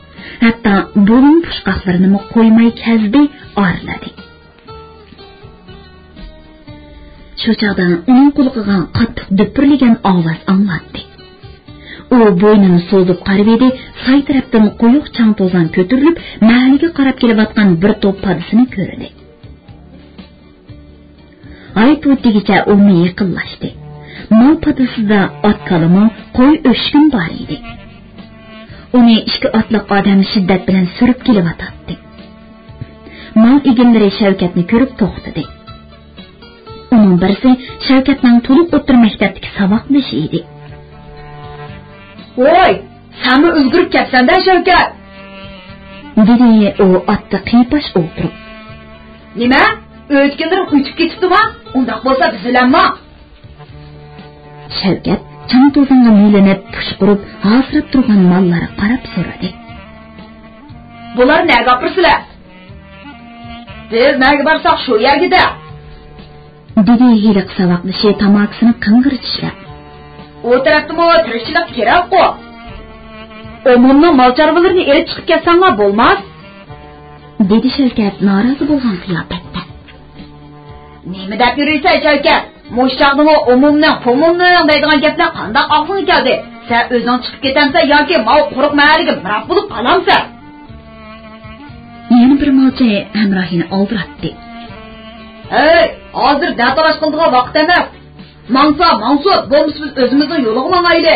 ھەتتا بۇلۇڭ پۇچقاقلىرىنىمۇ قويماي كەزدى، ئارىلىدى. شۇ چاغدا ئۇنىڭ قۇلىقىغا قاتتىق دۈپۈرلىگەن ئاۋاز ئاڭلاندى. ئۇ بوينىنى سوزۇپ قارىۋىدى، ساي تەرەپتىن قويۇق چاڭ-توزان كۆتۈرۈلۈپ، مەھەللىگە قاراپ كېلىۋاتقان بىر توپ پادىسىنى كۆردى. ھايت-ھۇيت دېگۈچە ئۇمۇ يېقىنلاشتى. مال پادىسىدا ئات-كالىمۇ، قوي-ئۆشۈكىمۇ بار ئىدى. ئۇنى ئىككى ئاتلىق ئادەم شىددەت بىلەن سۈرۈپ كېلىۋاتاتتى. مال ئىگىلىرى شەۋكەتنى كۆرۈپ توختىدى. ئۇنىڭ بىرسى شەۋكەتنىڭ تولۇق ئوتتۇرا مەكتەپتىكى ساۋاقدىشى ئىدى. ۋوي، سەنمۇ ئۈلگۈرۈپ كەپسەندە، شەۋكەت! دېدى ئۇ ئاتتا قىيپاش ئولتۇرۇپ. نېمە؟ ئۆيدىكىلىرىڭ ئۆتۈپ كېتىپتىما؟ ئۇنداق بولسا بىز بىلەن ماڭ. شەۋكەت چاڭ-توزانغا مۆلىنىپ، پۇشقۇرۇپ، ھاسىراپ تۇرغان ماللارغا قاراپ سورىدى. بۇلار نەگە ئاپىرىسىلەر؟ بىز نەگە بارساق، شۇ يەرگىدە. دېدى ھېلىقى ساۋاقدىشى تاماكىسىنى قىڭغىر چىشلەپ. ئۇ تەرەپتىمۇ تىرىكچىلىك كېرەكقۇ. ئومۇمنىڭ مال-چارۋىلىرىنى ئېلىپ چىقىپ كەتسەڭلار بولماس؟ دېدى شەۋكەت نارازى بولغان قىياپەتتە. نېمە دەپ يۈرۈيسەن، شەۋكەت؟ مۇشۇ چاغدىمۇ ئومۇمنىڭ، پومۇمنىڭ دەيدىغان گەپلەر قانداق ئاغزىڭغا كەلدى؟ سەن ئۆزۈڭ چىقىپ كېتەمسەن ياكى ماۋۇ قۇرۇق مەھەللىگە مىراپ بولۇپ قالامسەن؟ يەنە بىر مالچى ھەمراھىنى ئالدىراتتى. ھەي، ھازىر دەتالاش قىلىدىغان ۋاقىت ئەمەس. ماڭسا ماڭسۇن، بولمىسا بىز ئۆزىمىزنىڭ يولىغا ماڭايلى.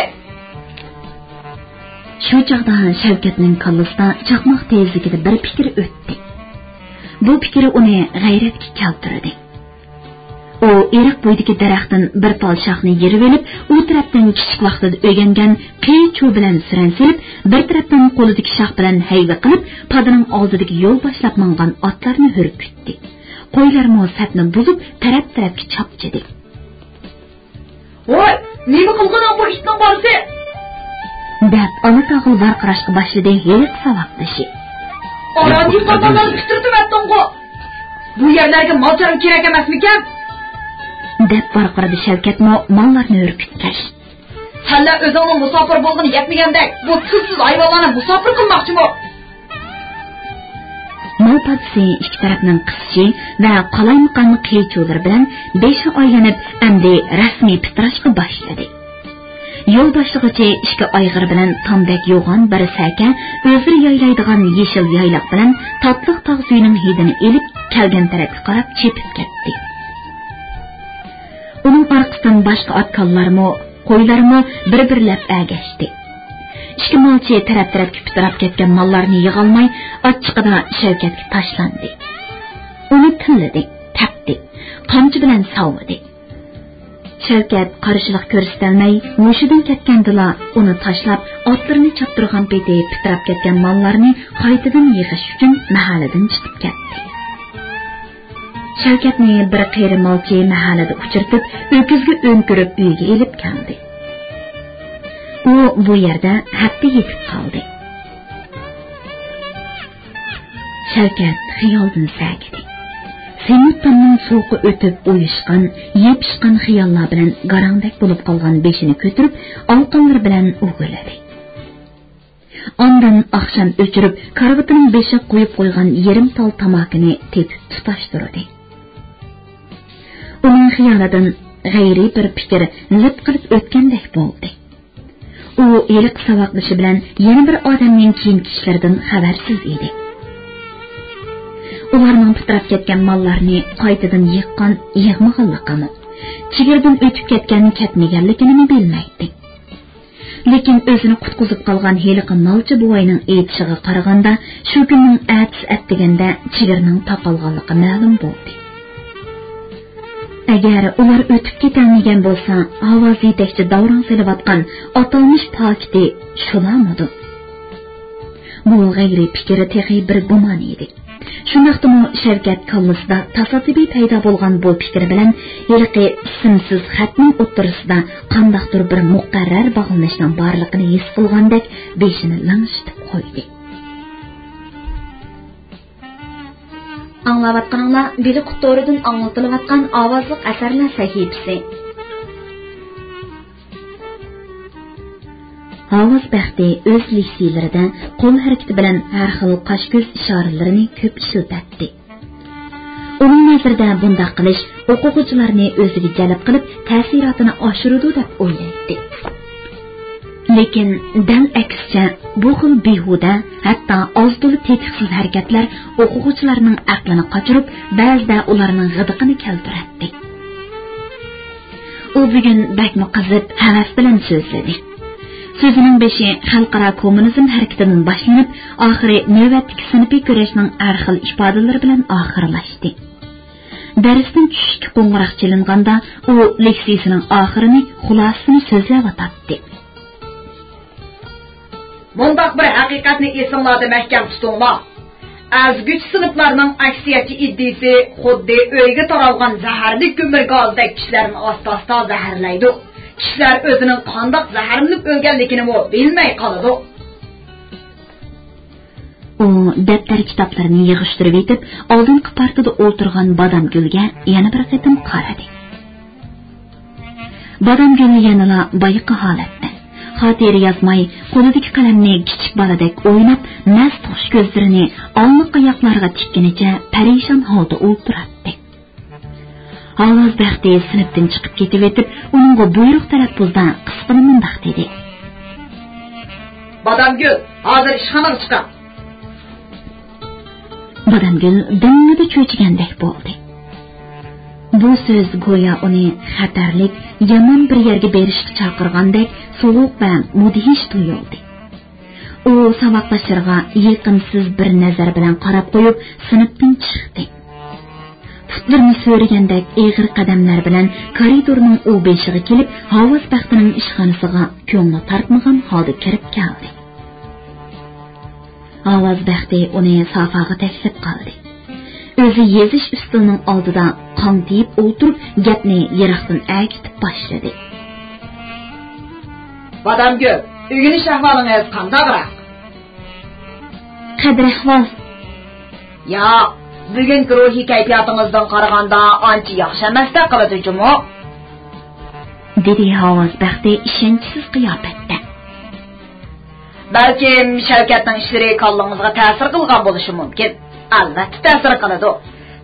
شۇ چاغدا شەۋكەتنىڭ كاللىسىدا چاقماق تېزلىكىدە بىر پىكىر ئۆتتى. بۇ پىكىر ئۇنى غەيرەتكە كەلتۈردى. ئۇ ئېرىق بويىدىكى دەرەختىن بىر تال شاخنى يېرىۋېلىپ، ئۇ تەرەپتىن كىچىك ۋاقتىدا ئۆگەنگەن قىيچۇ بىلەن سۈرەن سېلىپ، بىر تەرەپتىن قولىدىكى شاخ بىلەن ھەيۋە قىلىپ، پادىنىڭ ئالدىدىكى يول باشلاپ ماڭغان ئاتلارنى ھۈركۈتتى. قويلارمۇ سەپنى بۇزۇپ، تەرەپ-تەرەپكە چاپچىدى. ۋاي، نېمە قىلغىنىڭ بۇ ئىتنىڭ بالىسى؟ دەپ ئالا تاغىل ۋارقىراشقا باشلىدى ھېلىقى ساۋاقدىشى. ئارانى قازانلارنى پۈتتۈرۈۋەتتىڭغۇ! بۇ يەرلەرگە مال-چارۋا كېرەك ئەمەسمىكەن؟ دەپ ۋارقىرىدى شەۋكەتمۇ ماللارنى ھۈركۈتكەچ. سەنلەر ئۆزۈڭنىڭ مۇساپىر بولغىنى يەتمىگەندەك، بۇ تىلسىز ھايۋانلارنى مۇساپىر قىلماقچىمۇ؟ مال پادىسى ئىككى تەرەپنىڭ قىسىشى ۋە قالايمىقان قىيچۇلىرى بىلەن بېشى ئايلىنىپ، ئەمدى رەسمىي پىتىراشقا باشلىدى. يول باشلىغۇچى ئىككى ئايغىر بىلەن تامدەك يوغان بىر سەكە ئۆزلىرى يايلايدىغان يېشىل يايلاق بىلەن تاتلىق تاغ سۈيىنىڭ ھىدىنى ئېلىپ، كەلگەن تەرەپكە قاراپ چېپىپ كەتتى. ئۇنىڭ ئارقىسىدىن باشقا ئات-كالىلارمۇ، قويلارمۇ بىر-بىرلەپ ئەگەشتى. ئىككى مالچى تەرەپ-تەرەپكە پىتىراپ كەتكەن ماللارنى يىغالماي، ئاچچىقىدا شەۋكەتكە تاشلاندى. ئۇنى تىللىدى، تەپتى، قامچا بىلەن ساۋىدى. شەۋكەت قارشىلىق كۆرسىتەلمەي، ھوشىدىن كەتكەندىلا ئۇنى تاشلاپ، ئاتلىرىنى چاپتۇرغان پېتى پىتىراپ كەتكەن ماللارنى قايتىدىن يىغىش ئۈچۈن مەھەللىدىن چىقىپ كەتتى. شەۋكەتنى بىر قېرى مالچى مەھەللىدە ئۇچرىتىپ، ئۆكۈزگە ئۆڭكۈرۈپ ئۆيىگە ئېلىپ كەلدى. ئۇ بۇ يەردە ھەپتە يېتىپ قالدى. شەۋكەت خىيالدىن سەگىدى. سېمىت تامنىڭ سوغۇقى ئۆتۈپ ئۇيۇشقان، يېپىشقان خىياللار بىلەن گاراڭدەك بولۇپ قالغان بېشىنى كۆتۈرۈپ، ئالىقانلىرى بىلەن ئۇۋىلىدى. ئاندىن ئاخشام ئۆچۈرۈپ، كارىۋىتىنىڭ بېشىغا قويۇپ قويغان يېرىم تال تاماكىنى تېپىپ تۇتاشتۇردى. ئۇنىڭ خىيالىدىن غەيرىي بىر پىكىر لىپ قىلىپ ئۆتكەندەك بولدى. ئۇ ھېلىقى ساۋاقدىشى بىلەن يەنە بىر ئادەمنىڭ كېيىنكى ئىشلىرىدىن خەۋەرسىز ئىدى. ئۇلارنىڭ پىتىراپ كەتكەن ماللارنى قايتىدىن يىغقان، يىغمىغانلىقىمۇ، چېگرىدىن ئۆتۈپ كەتكەن، كەتمىگەنلىكىنىمۇ بىلمەيتتى. لېكىن ئۆزىنى قۇتقۇزۇپ قالغان ھېلىقى مالچى بوۋاينىڭ ئېيتىشىغا قارىغاندا، شۇ كۈننىڭ ئەتىسى ئەتىگەندە چېگرىنىڭ تاقالغانلىقى مەلۇم بولدى. ئەگەر ئۇلار ئۆتۈپ كېتەلمىگەن بولسا، ئاۋاز يېتەكچى داۋراڭ سېلىۋاتقان ئاتالمىش پاكىتى شۇلارمىدۇ؟ بۇ غەيرىي پىكىر تېخى بىر گۇمان ئىدى. شۇنداقتىمۇ شەۋكەت كاللىسىدا تاسادىپىي پەيدا بولغان بۇ پىكىر بىلەن ھېلىقى ئىسىمسىز خەتنىڭ ئوتتۇرىسىدا قانداقتۇر بىر مۇقەررەر باغلىنىشنىڭ بارلىقىنى ھېس قىلغاندەك بېشىنى لىڭشىتىپ قويدى. ئاڭلاۋاتقىنىڭلار بىلىقۇت تورىدىن ئاڭلىتىلىۋاتقان ئاۋازلىق ئەسەرلەر سەھىپىسى. ھاۋاز بەختى ئۆز لېكسىيىلىرىدە قول ھەرىكىتى بىلەن ھەر خىل قاش-كۆز ئىشارىلىرىنى كۆپ ئىشلىتەتتى. ئۇنىڭ نەزىرىدە بۇنداق قىلىش ئوقۇغۇچىلارنى ئۆزىگە جەلپ قىلىپ، تەسىراتىنى ئاشۇرىدۇ دەپ ئويلايتتى. لېكىن دەل ئەكسىچە، بۇ خىل بىھۇدە، ھەتتا ئاز-تولا تېتىقسىز ھەرىكەتلەر ئوقۇغۇچىلارنىڭ ئەقلىنى قاچۇرۇپ، بەزىدە ئۇلارنىڭ غىدىقىنى كەلتۈرەتتى. ئۇ بۈگۈن بەكمۇ قىزىپ، ھەۋەس بىلەن سۆزلىدى. سۆزىنىڭ بېشى خەلقئارا كوممۇنىزم ھەرىكىتىدىن باشلىنىپ، ئاخىرى نۆۋەتتىكى سىنىپىي كۈرەشنىڭ ھەر خىل ئىپادىلىرى بىلەن ئاخىرلاشتى. دەرستىن چۈشۈشكە قوڭغۇراق چېلىنغاندا، ئۇ لېكسىيىسىنىڭ ئاخىرىنى، خۇلاسىسىنى سۆزلەۋاتاتتى. مۇنداق بىر ھەقىقەتنى ئېسىڭلاردا مەھكەم تۇتۇڭلار. ئەزگۈچى سىنىپلارنىڭ ئەكسىيەتچى ئىدىيىسى خۇددى ئۆيگە تارالغان زەھەرلىك كۆمۈر گازىدەك كىشىلەرنى ئاستا-ئاستا زەھەرلەيدۇ. كىشىلەر ئۆزىنىڭ قانداق زەھەرلىنىپ ئۆلگەنلىكىنىمۇ بىلمەي قالىدۇ. ئۇ دەپتەر-كىتابلىرىنى يىغىشتۇرۇۋېتىپ، ئالدىنقى پارتىدا ئولتۇرغان بادامگۈلگە يەنە بىر قېتىم قارىدى. بادامگۈل يەنىلا بايىقى ھالەتتە، خاتىرە يازماي، قولىدىكى قەلەمنى كىچىك بالىدەك ئويناپ، مەست خۇش كۆزلىرىنى ئالمىق ئاياغلارغا تىككىنىچە پەرىشان ھالدا ئولتۇراتتى. ھاۋاز بەختى سىنىپتىن چىقىپ كېتىۋېتىپ، ئۇنىڭغا بۇيرۇق تەلەپپۇزدا قىسقىلا مۇنداق دېدى: بادامگۈل، ھازىر ئىشخانىغا چىقىڭ. بادامگۈل دىڭڭىدە چۆچۈگەندەك بولدى. بۇ سۆز گويا ئۇنى خەتەرلىك، يامان بىر يەرگە بېرىشقا چاقىرغاندەك سوغۇق ۋە مۇدھىش تۇيۇلدى. ئۇ ساۋاقداشلىرىغا يېقىمسىز بىر نەزەر بىلەن قاراپ قويۇپ، سىنىپتىن چىقتى. پۇتلىرىنى سۆرىگەندەك ئېغىر قەدەملەر بىلەن كارىدورنىڭ ئۇ بېشىغا كېلىپ، ھاۋاز بەختىنىڭ ئىشخانىسىغا كۆڭلى تارتمىغان ھالدا كىرىپ كەلدى. ئاۋاز بەختى ئۇنى سافاغا تەكلەپ قالدى. ئۆزى يېزىش ئۈستىلىنىڭ ئالدىدا قاڭتىيىپ ئولتۇرۇپ، گەپنى يىراقتىن ئەگىتىپ باشلىدى. بادامگۈل، ئۆگىنىش ئەھۋالىڭىز قانداقراق؟ قەدىر ئەھۋال؟ ياق، بۈگۈنكى روھىي كەيپىياتىڭىزدىن قارىغاندا ئانچە ياخشى ئەمەستەك قىلىدۇ جۇمۇ. دېدى ھاۋاز بەختى ئىشەنچسىز قىياپەتتە. بەلكىم شەۋكەتنىڭ ئىشلىرى كاللىڭىزغا تەسىر قىلغان بولۇشى مۇمكىن. ئەلۋەتتە تەسىر قىلىدۇ.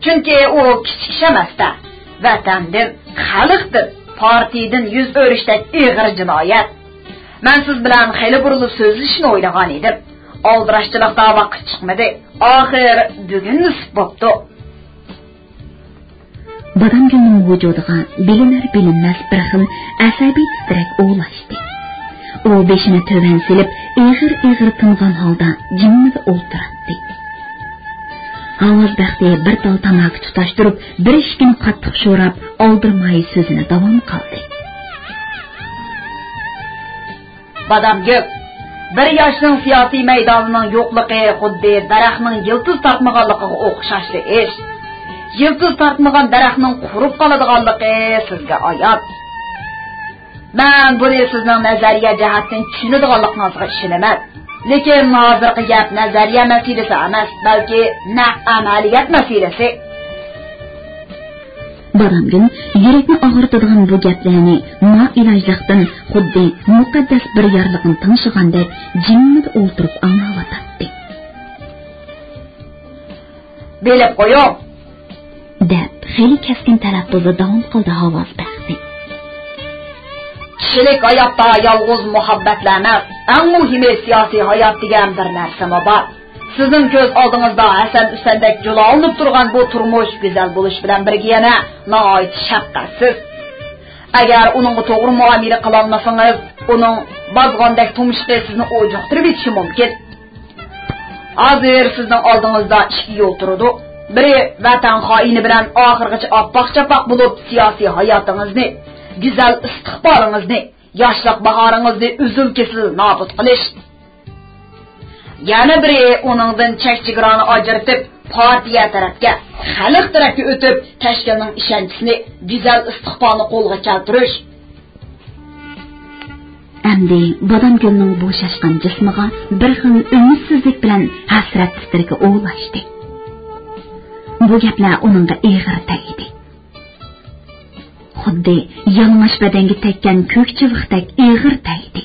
چۈنكى ئۇ كىچىك ئىش ئەمەستە. ۋەتەندىن، خەلقتىن، پارتىيىدىن يۈز ئۆرۈشتەك ئېغىر جىنايەت. مەن سىز بىلەن خېلى بۇرۇنلا سۆزلىشىشنى ئويلىغان ئىدىم. ئالدىراشچىلىقتا ۋاقىت چىقمىدى. ئاخىر بۈگۈن نېسىپ بوپتۇ. بادامگۈلنىڭ ۋۇجۇدىغا بىلىنەر-بىلىنمەس بىر خىل ئەسەبىي تىترەك ئولاشتى. ئۇ بېشىنى تۆۋەن سېلىپ، ئېغىر-ئېغىر تىنغان ھالدا جىممىدە ئولتۇراتتى. ھاۋاز بەختى بىر تال تاماكا تۇتاشتۇرۇپ، بىر ئىشىكنى قاتتىق شوراپ، ئالدىرىماي سۆزىنى داۋام قىلدى. بادامگۈل، بىر ياشنىڭ سىياسىي مەيدانىنىڭ يوقلۇقى خۇددى دەرەخنىڭ يىلتىز تارتمىغانلىقىغا ئوخشاشلا ئىش. يىلتىز تارتمىغان دەرەخنىڭ قۇرۇپ قالىدىغانلىقى سىزگە ئايان. مەن بۇنى سىزنىڭ نەزەرىيە جەھەتتىن چۈشىنىدىغانلىقىڭىزغا ئىشىنىمەن. لېكىن ھازىرقى گەپ نەزەرىيە مەسىلىسى ئەمەس، بەلكى نەق ئەمەلىيەت مەسىلىسى. بادامگۈل يۈرەكنى ئاغرىتىدىغان بۇ گەپلەرنى نائىلاجلىقتىن خۇددى مۇقەددەس بىر يارلىقنى تىڭشىغاندەك جىممىدە ئولتۇرۇپ ئاڭلاۋاتاتتى. بىلىپ قويۇڭ، دەپ خېلى كەسكىن تەلەپپۇزدا داۋام قىلدى ھاۋاز بەختى. كىشىلىك ھاياتتا يالغۇز مۇھەببەتلا ئەمەس، ئەڭ مۇھىمى سىياسىي ھايات دېگەن بىر نەرسىمۇ بار. سىزنىڭ كۆز ئالدىڭىزدا ھەسەن-ھۈسەندەك جۇلالىنىپ تۇرغان بۇ تۇرمۇش گۈزەل بولۇش بىلەن بىرگە يەنە ناھايىتى شەپقەتسىز. ئەگەر ئۇنىڭغا توغرا مۇئامىلە قىلالمىسىڭىز، ئۇنىڭ بازغاندەك تۇمشۇقى سىزنى ئوجۇقتۇرۇۋېتىشى مۇمكىن. ھازىر سىزنىڭ ئالدىڭىزدا ئىككى يول تۇرىدۇ. بىرى ۋەتەن خائىنى بىلەن ئاخىرغىچە ئاپئاق-چاپئاق بولۇپ، سىياسىي ھاياتىڭىزنى، گۈزەل ئىستىقبالىڭىزنى، ياشلىق باھارىڭىزنى ئۈزۈل-كېسىل نابۇت قىلىش. يەنە بىرى ئۇنىڭدىن چەك-چېگرانى ئاجرىتىپ، پارتىيە تەرەپكە، خەلق تەرەپكە ئۆتۈپ، تەشكىلنىڭ ئىشەنچىسىنى، گۈزەل ئىستىقبالنى قولغا كەلتۈرۈش. ئەمدى بادامگۈلنىڭ بوشاشقان جىسمىغا بىر خىل ئۈمىدسىزلىك بىلەن ھەسرەت تىترىكى ئولاشتى. بۇ گەپلەر ئۇنىڭغا ئېغىر تەگدى. خۇددى يالىڭاچ بەدەنگە تەگكەن كۆك چىۋىقتەك ئېغىر تەگدى.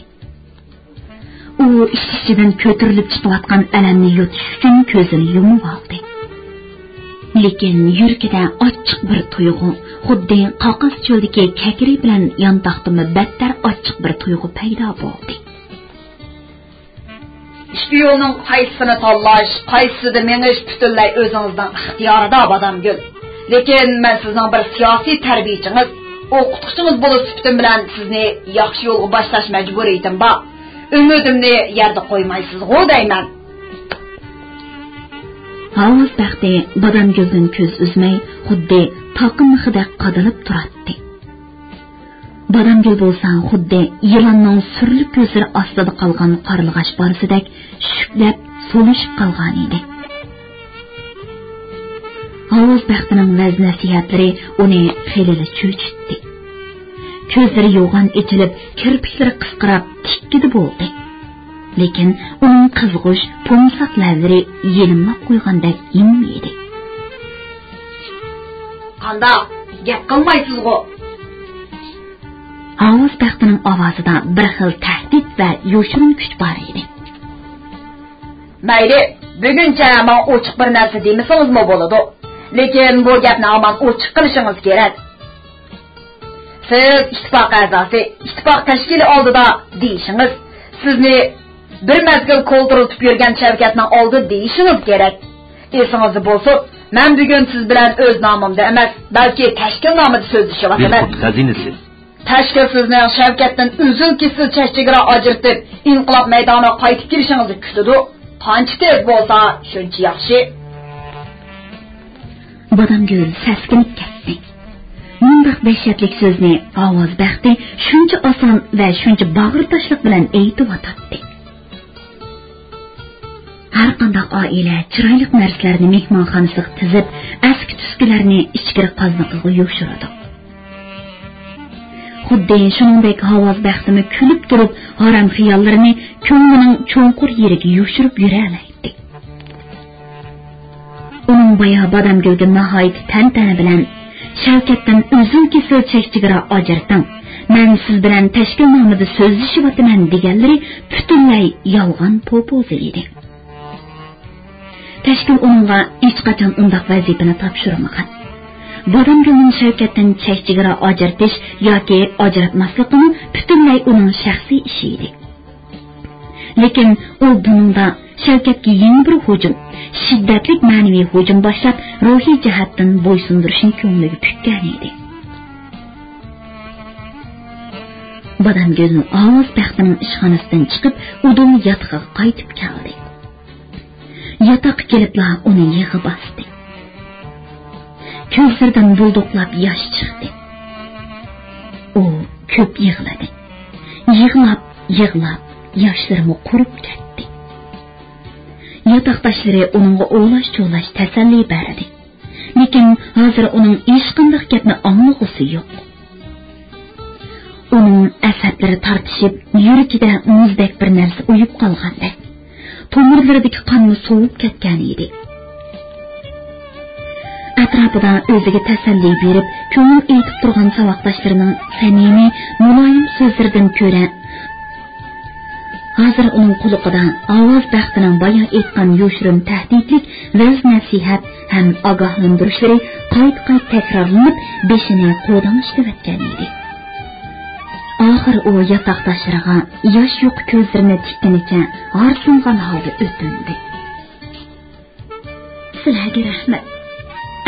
ئۇ ئىچ-ئىچىدىن كۆتۈرۈلۈپ چىقىۋاتقان ئەلەمنى يۇتۇش ئۈچۈن كۆزىنى يۇمۇۋالدى. لېكىن يۈرىكىدە ئاچچىق بىر تۇيغۇ، خۇددى قاقاس چۆلدىكى كەكرى بىلەن يانتاقتىنمۇ بەتتەر ئاچچىق بىر تۇيغۇ پەيدا بولدى. بۇ يولنىڭ قايسىسىنى تاللاش، قايسىسىدا مېڭىش پۈتۈنلەي ئۆزىڭىزنىڭ ئىختىيارىدا، بادامگۈل. لېكىن مەن سىزنىڭ بىر سىياسىي تەربىيىچىڭىز، ئوقۇتقۇچىڭىز بولۇش سۈپىتىم بىلەن سىزنى ياخشى يولغا باشلاش مەجبۇرىيىتىم بار. ئۈمىدىمنى يەردە قويمايسىزغۇ دەيمەن. ھاۋاز بەختى بادامگۈلدىن كۆز ئۈزمەي، خۇددى تاقىمىخىدەك قادىلىپ تۇراتتى. بادامگۈل بولسا خۇددى يىلاننىڭ سۈرلۈك كۆزلىرى ئاستىدا قالغان قارلىغاچ بالىسىدەك شۈكلەپ، سولىشىپ قالغانىدى. ھاۋاز بەختىنىڭ ۋەز-نەسىھەتلىرى ئۇنى خېلىلا چۆچۈتتى. كۆزلىرى يوغان ئېچىلىپ، كىرپىكلىرى قىسقىراپ، تىككىدە بولدى. لېكىن ئۇنىڭ قىزغۇچ، پومساق لەۋلىرى يېلىملاپ قويغاندەك يىڭنە ئىدى. قانداق؟ گەپ قىلمايسىزغۇ؟ ھاۋاز بەختىنىڭ ئاۋازىدا بىر خىل تەھدىت ۋە يوشۇرۇن كۈچ بار ئىدى. مەيلى، بۈگۈنچە ماڭا ئوچۇق بىر نەرسە دېمىسىڭىزمۇ بولىدۇ. لېكىن بۇ گەپنى ھامان ئوچۇق قىلىشىڭىز كېرەك. سىز ئىتتىپاق ئەزاسى، ئىتتىپاق تەشكىلى ئالدىدا دېيىشىڭىز، سىزنى بىر مەزگىل كولدۇرلىتىپ يۈرگەن شەۋكەتنىڭ ئالدىدا دېيىشىڭىز كېرەك. ئېسىڭىزدە بولسۇن، مەن بۈگۈن سىز بىلەن ئۆز نامىمدا ئەمەس، بەلكى تەشكىل نامىدا سۆزلىشىۋاتىمەن. بىلخۇد خەزىنىسى. تەشكىل سىزنىڭ شەۋكەتتىن ئۈزۈل-كېسىل چەك-چېگرا ئاجرىتىپ، ئىنقىلاب مەيدانىغا قايتىپ كېلىشىڭىزنى كۈتىدۇ. قانچە تېز بولسا، شۇنچە ياخشى. بادامگۈل سەسكىنىپ كەتتى. مۇنداق دەھشەتلىك سۆزنى ھاۋاز بەختى شۇنچە ئاسان ۋە شۇنچە باغرى تاشلىق بىلەن ئېيتىۋاتاتتى. ھەرقانداق ئائىلە چىرايلىق نەرسىلەرنى مېھمانخانىسىغا تىزىپ، ئەسكى-تۈسكىلەرنى ئىچكىرى قازنىقىغا يوشۇرىدۇ. خۇددى شۇنىڭدەك ھاۋاز بەختىمۇ كۈلۈپ تۇرۇپ، ھارام خىياللىرىنى كۆڭلىنىڭ چوڭقۇر يېرىگە يوشۇرۇپ يۈرەلەيتتى. ئۇنىڭ بايا بادامگۈلگە ناھايىتى تەنتەنە بىلەن، «شەۋكەتتىن ئۈزۈل-كېسىل چەك-چېگرا ئاجرىتىڭ، مەن سىز بىلەن تەشكىلنامىدا سۆزلىشىۋاتىمەن» دېگەنلىرى پۈتۈنلەي يالغان پوپوزا ئىدى. تەشكىل ئۇنىڭغا ھېچقاچان ئۇنداق ۋەزىپىنى تاپشۇرمىغان. بادامگۈلنىڭ شەۋكەتتىن چەك-چېگرا ئاجرىتىش ياكى ئاجراتماسلىقىمۇ پۈتۈنلەي ئۇنىڭ شەخسىي ئىشى ئىدى. لېكىن ئۇ بۇنىڭدا شەۋكەتكە يېڭى بىر ھۇجۇم، شىددەتلىك مەنىۋى ھۇجۇم باشلاپ، روھىي جەھەتتىن بويسۇندۇرۇشنى كۆڭلىگە پۈككەن ئىدى. بادامگۈل ئاۋاز بەختىنىڭ ئىشخانىسىدىن چىقىپ، ئۇدۇل ياتىقىغا قايتىپ كەلدى. ياتاققا كېلىپلا ئۇنى يىغا باستى. كۆزلىرىدىن بۇلدۇقلاپ ياش چىقتى. ئۇ كۆپ يىغلىدى. يىغلاپ، يىغلاپ، ياشلىرىمۇ قۇرۇپ كەتتى. ياتاقداشلىرى ئۇنىڭغا ئولاش-چولاش تەسەللى بەردى. لېكىن ھازىر ئۇنىڭ ھېچقانداق گەپنى ئاڭلىغۇسى يوق. ئۇنىڭ ئەسەبلىرى تارتىشىپ، يۈرىكىدە مۇزدەك بىر نەرسە ئۇيۇپ قالغاندەك. تومۇرلىرىدىكى قانمۇ سوۋۇپ كەتكەن ئىدى. ئەتراپىدا ئۆزىگە تەسەللى بېرىپ، كۆڭۈل ئېيتىپ تۇرغان ساۋاقداشلىرىنىڭ سەمىمىي، مۇلايىم سۆزلىرىدىن كۆرە، ھازىر ئۇنىڭ قۇلىقىدا ئاۋاز بەختىنىڭ بايا ئېيتقان يوشۇرۇن تەھدىتلىك ۋەز-نەسىھەت ھەم ئاگاھلاندۇرۇشلىرى قايتا-قايتا تەكرارلىنىپ، بېشىنى قوۋداڭلىشىۋەتكەن ئىدى. ئاخىر ئۇ ياتاقداشلىرىغا ياش يۇقا كۆزلىرىنى تىككىنىچە ھارسىنغان ھالدا ئۆتۈندى. سىلەرگە رەھمەت.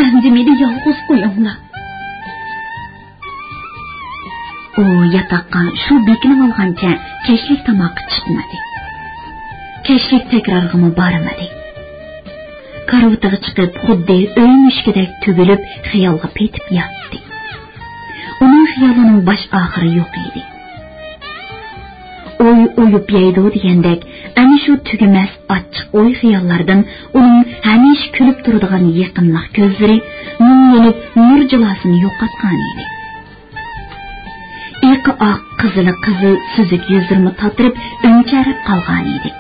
ئەمدى مېنى يالغۇز قويۇڭلار. ئۇ ياتاققا شۇ بېكىنىۋالغانچە كەچلىك تاماققا چىقمىدى. كەچلىك تەكرارغىمۇ بارمىدى. كارىۋىتىغا چىقىپ، خۇددى ئۆي مۈشۈكىدەك تۈگۈلۈپ، خىيالغا پېتىپ ياتتى. ئۇنىڭ خىيالىنىڭ باش ئاخىرى يوق ئىدى. ئوي ئويۇپ يەيدۇ دېگەندەك، ئەنە شۇ تۈگىمەس ئاچچىق ئوي-خىياللاردىن ئۇنىڭ ھەمىشە كۈلۈپ تۇرىدىغان يېقىملىق كۆزلىرى مۇڭلىنىپ نۇر جىلاسىنى يوقاتقانىدى. ئېقى ئاق، قىزىلى قىزىل سۈزۈك يۈزلىرىمۇ تاتىرىپ، ئۈمچەرەپ قالغانىدى.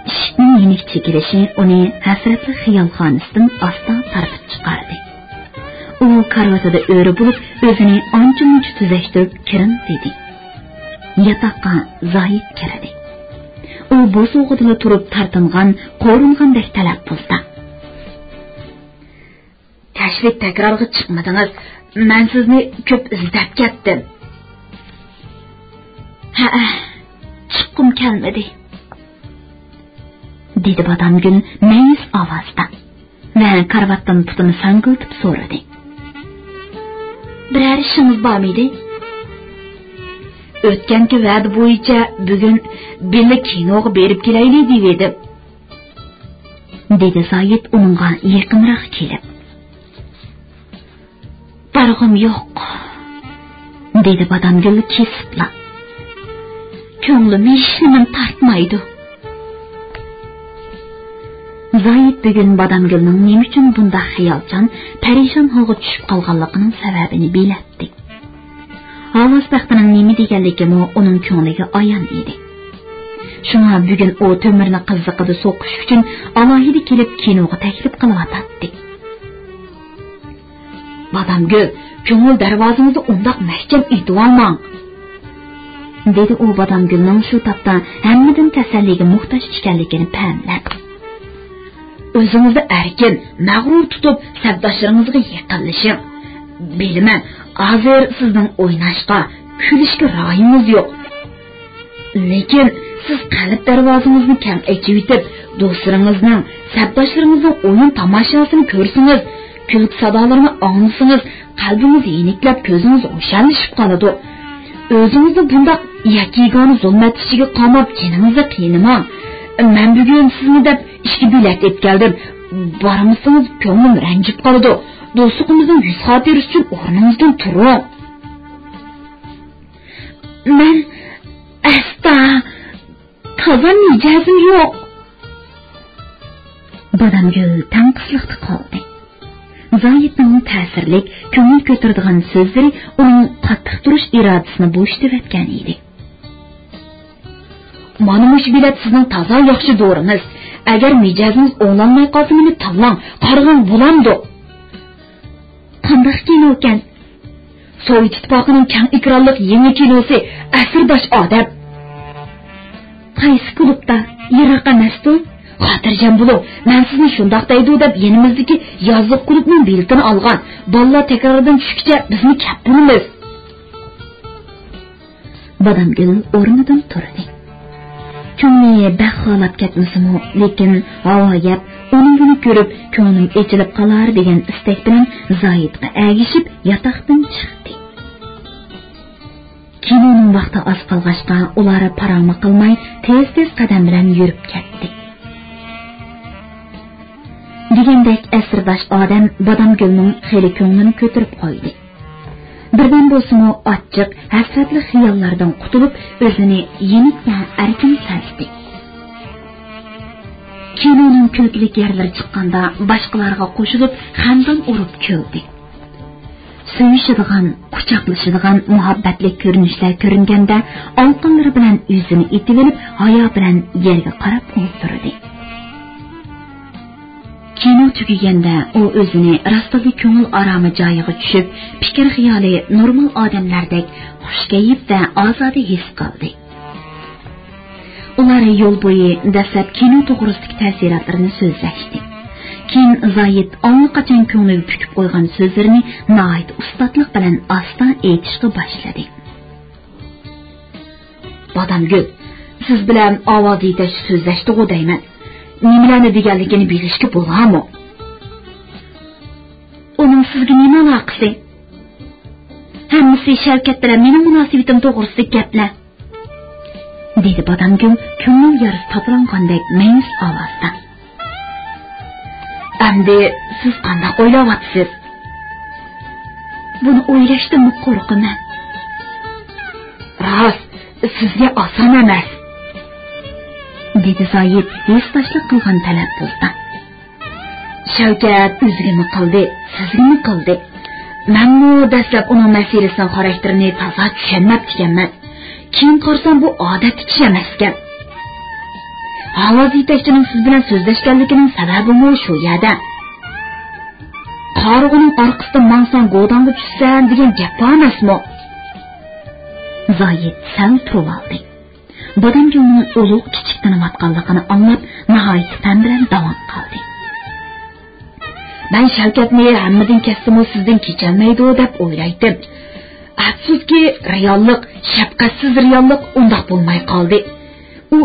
ئىشىكنىڭ يېنىك چېكىلىشى ئۇنى ھەسرەتلىك خىيالخانىسىدىن ئاستا تارتىپ چىقاردى. ئۇ كارىۋىتىدا ئۆرە بولۇپ، ئۆزىنى ئانچە-مۇنچە تۈزەشتۈرۈپ كىرىڭ دېدى. ياتاققا زاھىت كىردى. ئۇ بوسۇغىدىلا تۇرۇپ تارتىنغان، قورۇنغاندەك تەلەپپۇزدا: كەچلىك تەكرارغا چىقمىدىڭىز، مەن سىزنى كۆپ ئىزدەپ كەتتىم. ھەئە، چىق ئۇيقۇم كەلمىدى، دېدى بادامگۈل مەيۈس ئاۋازدا ۋە كارىۋاتتىن پۇتىنى ساڭگىلىتىپ سورىدى. بىرەر ئىشىڭىز بارمىدى؟ ئۆتكەنكى ۋەدە بويىچە بۈگۈن بىللە كىنوغا بېرىپ كېلەيلى دېيىۋىدىم، دېدى زايىت ئۇنىڭغا يېقىنراق كېلىپ. بارغۇم يوق، دېدى بادامگۈل كېسىپلا. كۆڭلۈم ھېچنېمىنى تارتمايدۇ. زايىت بۈگۈن بادامگۈلنىڭ نېمە ئۈچۈن بۇنداق خىيالچان، پەرىشان ھالغا چۈشۈپ قالغانلىقىنىڭ سەۋەبىنى بىلەتتى. ھاۋاس بەختىنىڭ نېمە دېگەنلىكىمۇ ئۇنىڭ كۆڭلىگە ئايان ئىدى. شۇڭا بۈگۈن ئۇ تۆمۈرنى قىزىقىدا سوقۇش ئۈچۈن ئالاھىدە كېلىپ كىنوغا تەكلىپ قىلىۋاتاتتى. بادامگۈل، كۆڭۈل دەرۋازىڭىزنى ئۇنداق مەھكەم ئېتىۋالماڭ، دېدى ئۇ بادامگۈلنىڭ شۇ تاپتا ھەممىدىن تەسەللىگە موھتاج ئىكەنلىكىنى پەملەپ. ئۆزىڭىزنى ئەركىن، مەغرۇر تۇتۇپ، سەپداشلىرىڭىزغا يېقىنلىشىڭ. بىلىمەن، ھازىر سىزنىڭ ئويناشقا، كۈلۈشكە رايىڭىز يوق. لېكىن سىز قەلب دەرۋازىڭىزنى كەڭ ئېچىۋېتىپ، دوستلىرىڭىزنىڭ، سەپداشلىرىڭىزنىڭ ئويۇن تاماشاسىنى كۆرسىڭىز، كۈلكە سادالىرىنى ئاڭلىسىڭىز، قەلبىڭىز يېنىكلەپ، كۆزىڭىز روشەنلىشىپ قالىدۇ. ئۆزىڭىزنى بۇنداق يەككە-يېگانە زۇلمەت ئىچىگە قاماپ، جېنىڭىزنى قىينىماڭ. مەن بۈگۈن سىزنى دەپ ئىككى بېلەت ئېلىپ كەلدىم. بارمىسىڭىز، كۆڭلۈم رەنجىپ قالىدۇ. دوستلۇقىمىزنىڭ يۈز خاتىرىسى ئۈچۈن ئورنىڭىزدىن تۇرۇڭ. مەن ئەستا تازا مىجەزىم يوق. بادامگۈل تەڭقىسلىقتا قالدى. زايىتنىڭ تەسىرلىك، كۆڭۈل كۆتۈرىدىغان سۆزلىرى ئۇنىڭ قاتتىق تۇرۇش ئىرادىسىنى بوشىتىۋەتكەن ئىدى. مانا مۇشۇ بېلەت سىزنىڭ تازا ياخشى دورىڭىز. ئەگەر مىجەزىڭىز ئوڭلانماي قالسا، مېنى تىللاڭ، قارىغىڭ بولامدۇ؟ قانداق كىنوكەن؟ سوۋېت ئىتتىپاقىنىڭ كەڭ ئېكرانلىق يېڭى كىنوسى ئەسىرداش ئادەم. قايسى كۇلۇبتا؟ يىراق ئەمەستۇ؟ خاتىرجەم بولۇڭ، مەن سىزنى شۇنداق دەيدۇ دەپ يېنىمىزدىكى يازلىق كۇلۇبنىڭ بېلىتىنى ئالغان. بالىلار تەكراردىن چۈشكىچە بىزمۇ كەپ بولىمىز. بادامگۈل ئورنىدىن تۇردى. كۆڭلى بەك خالاپ كەتمىسىمۇ، لېكىن ھاۋا يەپ، ئۇنى بۇنى كۆرۈپ، كۆڭلۈم ئېچىلىپ قالار دېگەن ئىستەك بىلەن زايىتقا ئەگىشىپ ياتاقتىن چىقتى. كىنونىڭ ۋاقتى ئاز قالغاچقا، ئۇلار پاراڭمۇ قىلماي، تېز-تېز قەدەم بىلەن يۈرۈپ كەتتى. دېگەندەك ئەسىرداش ئادەم بادامگۈلنىڭ خېلى كۆڭلىنى كۆتۈرۈپ قويدى. بىردەم بولسىمۇ ئاچچىق، ھەسرەتلىك خىياللاردىن قۇتۇلۇپ، ئۆزىنى يېنىكتە ئەركىن سەزدى. كىنونىڭ كۈلكىلىك يەرلىرى چىققاندا باشقىلارغا قوشۇلۇپ خەندان ئۇرۇپ كۈلدى. سۆيۈشىدىغان، قۇچاقلىشىدىغان مۇھەببەتلىك كۆرۈنۈشلەر كۆرۈنگەندە ئالىقانلىرى بىلەن ئۆزىنى ئېتىۋېلىپ ھايا بىلەن يەرگە قاراپ ئولتۇردى. كىنو تۈگىگەندە ئۇ ئۆزىنى راستتىنلا كۆڭۈل ئارامى جايىغا چۈشۈپ، پىكىر خىيالى نورمال ئادەملەردەك خۇش كەيپ ۋە ئازادە ھېس قىلدى. ئۇلار يول بويى دەسلەپ كىنو توغرىسىدىكى تەسىراتلىرىنى سۆزلەشتى. كېيىن زايىت ئاللىقاچان كۆڭلىگە پۈكۈپ قويغان سۆزلىرىنى ناھايىتى ئۇستاتلىق بىلەن ئاستا ئېيتىشقا باشلىدى. بادامگۈل، سىز بىلەن ئاۋاز يېتەكچى سۆزلەشتىغۇ دەيمەن. نېمىلەرنى دېگەنلىكىنى بىلىشكە بولامۇ؟ ئۇنىڭ سىزگە نېمە ئالاقىسى؟ ھەممىسى شەۋكەت بىلەن مېنىڭ مۇناسىۋىتىم توغرىسىدىكى گەپلەر. دېدى بادامگۈل كۆڭۈل يارىسى تاتىلانغاندەك مەيۈس ئاۋازدا. ئەمدى سىز قانداق ئويلاۋاتىسىز؟ بۇنى ئويلاشتىنمۇ قورقىمەن. راست، سىزگە ئاسان ئەمەس. دېدى زايىت ھېسداشلىق قىلغان تەلەپپۇزدا. شەۋكەت ئۆزىگىمۇ قىلدى، سىزگىمۇ قىلدى. مەنمۇ دەسلەپ ئۇنىڭ مەسىلىسىنىڭ خاراكتېرىنى تازا چۈشەنمەپتىكەنمەن. كېيىن قارىسام، بۇ ئادەتتىكى ئىش ئەمەسكەن. ھاۋاز يېتەكچىنىڭ سىز بىلەن سۆزلەشكەنلىكىنىڭ سەۋەبىمۇ شۇ يەردە. قارىغۇنىڭ ئارقىسىدىن ماڭساڭ، گوداڭغا چۈشىسەن دېگەن گەپ بار ئەمەسمۇ؟ زايىت سەل تۇرۇۋالدى. بادامگۈلنىڭ ئۇلۇغ كىچىك تىنىۋاتقانلىقىنى ئاڭلاپ، ناھايىتى پەم بىلەن داۋام قىلدى. مەن شەۋكەتنى ھەممىدىن كەچسىمۇ سىزدىن كېچەلمەيدۇ دەپ ئويلايتتىم. ئەپسۇسكى، رېئاللىق، شەپقەتسىز رېئاللىق ئۇنداق بولماي قالدى. ئۇ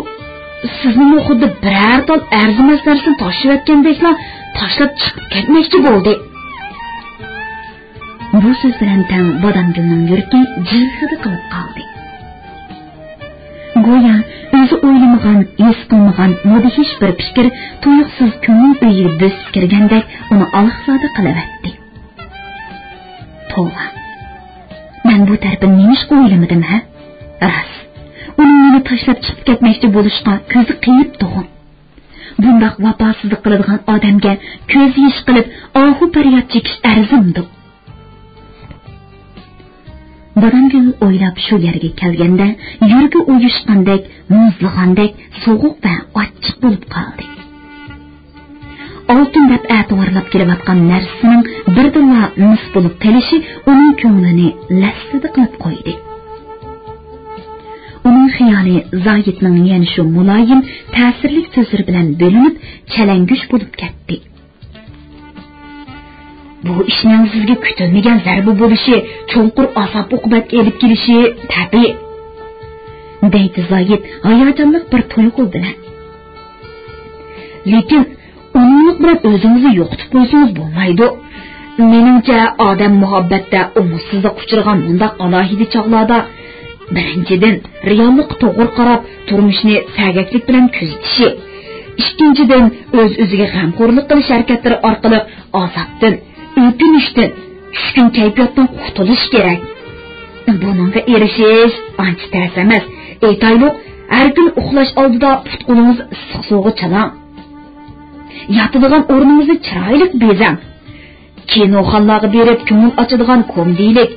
سىزنىمۇ خۇددى بىرەر تال ئەرزىمەس نەرسىنى تاشلىۋەتكەندەكلا تاشلاپ چىقىپ كەتمەكچى بولدى. بۇ سۆز بىلەن تەڭ بادامگۈلنىڭ يۈرىكى جىرسىدە قىلىپ قالدى. گويا ئۆزى ئويلىمىغان، ھېس قىلمىغان مۇدھىش بىر پىكىر تۇيۇقسىز كۆڭۈل ئۆيىگە بۆسۈپ كىرگەندەك ئۇنى ئالاھزادە قىلىۋەتتى. توۋا، مەن بۇ تەرىپىنى نېمىشقا ئويلىمىدىم، ھە؟ راست، ئۇنىڭ مېنى تاشلاپ چىقىپ كەتمەكچى بولۇشقا كۆزى قىيىپتىغۇ. بۇنداق ۋاپاسىزلىق قىلىدىغان ئادەمگە كۆز يېشى قىلىپ ئاھۇ پەرياد چېكىش ئەرزىمدۇ؟ بادامگۈل ئويلاپ شۇ يەرگە كەلگەندە، يۈرىكى ئۇيۇشقاندەك، مۇزلىغاندەك سوغۇق ۋە ئاچچىق بولۇپ قالدى. ئالتۇن دەپ ئەتىۋارلاپ كېلىۋاتقان نەرسىسىنىڭ بىردىنلا مىس بولۇپ قېلىشى ئۇنىڭ كۆڭلىنى لەسسىدە قىلىپ قويدى. ئۇنىڭ خىيالى زاھىتنىڭ يەنە شۇ مۇلايىم، تەسىرلىك سۆزلىرى بىلەن بۆلۈنۈپ، چەلەڭگۈچ بولۇپ كەتتى. بۇ ئىشنىڭ سىزگە كۈتۈلمىگەن زەربە بولۇشى، چوڭقۇر ئازاب-ئوقۇبەتكە ئېلىپ كېلىشى تەبىئىي، دەيدۇ زاھىت ھاياجانلىق بىر تۇيغۇ بىلەن. لېكىن ئۇنىڭلىق بىلەن ئۆزىڭىزنى يوقىتىپ قويسىڭىز بولمايدۇ. مېنىڭچە، ئادەم مۇھەببەتتە ئوڭۇشسىزلىققا ئۇچرىغان مۇنداق ئالاھىدە چاغلاردا، بىرىنچىدىن، رېئاللىققا توغرا قاراپ، تۇرمۇشنى سەگەكلىك بىلەن كۆزىتىشى، ئىككىنچىدىن، ئۆز-ئۆزىگە غەمخورلۇق قىلىش ھەرىكەتلىرى ئارقىلىق ئازابتىن، ئۆكۈنۈشتىن، چۈشكۈن كەيپىياتتىن قۇتۇلۇش كېرەك. بۇنىڭغا ئېرىشىش ئانچە تەس ئەمەس. ئېيتايلۇق، ھەر كۈنى ئۇخلاش ئالدىدا پۇت-قولىڭىزنى ئىسسىق سۇغا چىلاڭ. ياتىدىغان ئورنىڭىزنى چىرايلىق بېزەڭ. كىنوخانىلارغا بېرىپ كۆڭۈل ئاچىدىغان كومېدىيىلىك،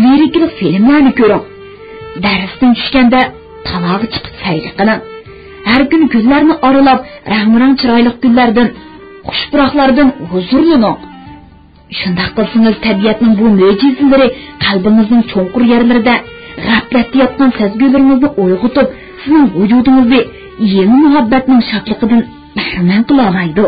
لىرىكىلىق فىلىملارنى كۆرۈڭ. دەرستىن چۈشكەندە تالاغا چىقىپ سەيلە قىلىڭ. ھەر كۈنى گۈللەرنى ئارىلاپ، رەڭمۇرەڭ چىرايلىق گۈللەردىن، خۇش پۇراقلاردىن ھۇزۇرلىنىڭ. شۇنداق قىلسىڭىز، تەبىئەتنىڭ بۇ مۆجىزىلىرى قەلبىڭىزنىڭ چوڭقۇر يەرلىرىدە غەپلەتتە ياتقان سەزگۈلىرىڭىزنى ئويغىتىپ، سىزنىڭ ۋۇجۇدىڭىزنى يېڭى مۇھەببەتنىڭ شادلىقىدىن بەھرىمەن قىلالايدۇ.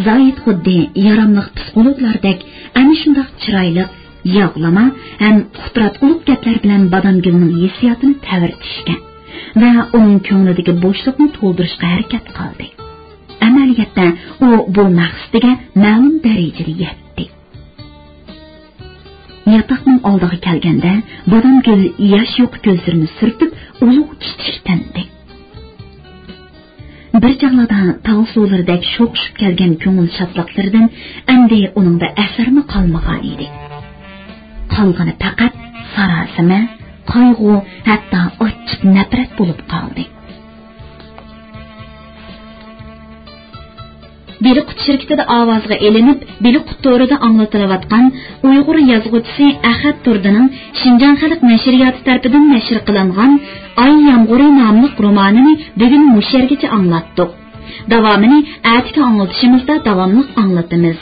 زاھىت خۇددى ياراملىق پسىخولوگلاردەك ئەنە شۇنداق چىرايلىق، ياغلىما ھەم قۇتراتقۇلۇق گەپلەر بىلەن بادامگۈلنىڭ ھېسسىياتىنى تەۋرىتىشكە ۋە ئۇنىڭ كۆڭلىدىكى بوشلۇقنى تولدۇرۇشقا ھەرىكەت قىلدى. ئەمەلىيەتتە ئۇ بۇ مەقسىتىگە مەلۇم دەرىجىدە يەتتى. ياتاقنىڭ ئالدىغا كەلگەندە، بادامگۈل ياش يۇقا كۆزلىرىنى سۈرتۈپ، ئۇلۇغ تىترەك تىندى. بىر چاغلاردا تاغ سۇلىرىدەك شوخشۇپ كەلگەن كۆڭۈل شادلىقلىرىدىن ئەمدى ئۇنىڭدا ئەسەرمۇ قالمىغانىدى. قالغىنى پەقەت ساراسىمە، قايغۇ، ھەتتا ئاچچىق نەپرەت بولۇپ قالدى. بېلىققۇت شىركىتىدە ئاۋازغا ئېلىنىپ، بېلىققۇت تورىدا ئاڭلىتىلىۋاتقان ئۇيغۇر يازغۇچىسى ئەخەت تۇردىنىڭ شىنجاڭ خەلق نەشرىياتى تەرىپىدىن نەشر قىلىنغان ئاي يامغۇرى ناملىق رومانىنى بۈگۈن مۇشۇ يەرگىچە ئاڭلاتتۇق. داۋامىنى ئەتىكى ئاڭلىتىشىمىزدا داۋاملىق ئاڭلىتىمىز.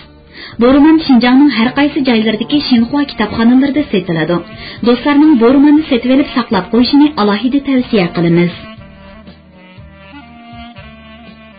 بۇ رومان شىنجاڭنىڭ ھەر قايسى جايلىرىدىكى شىنخۇا كىتابخانىلىرىدا سېتىلىدۇ. دوستلارنىڭ بۇ روماننى سېتىۋېلىپ ساقلاپ قويۇشىنى ئالاھىدە تەۋسىيە قىلىمىز.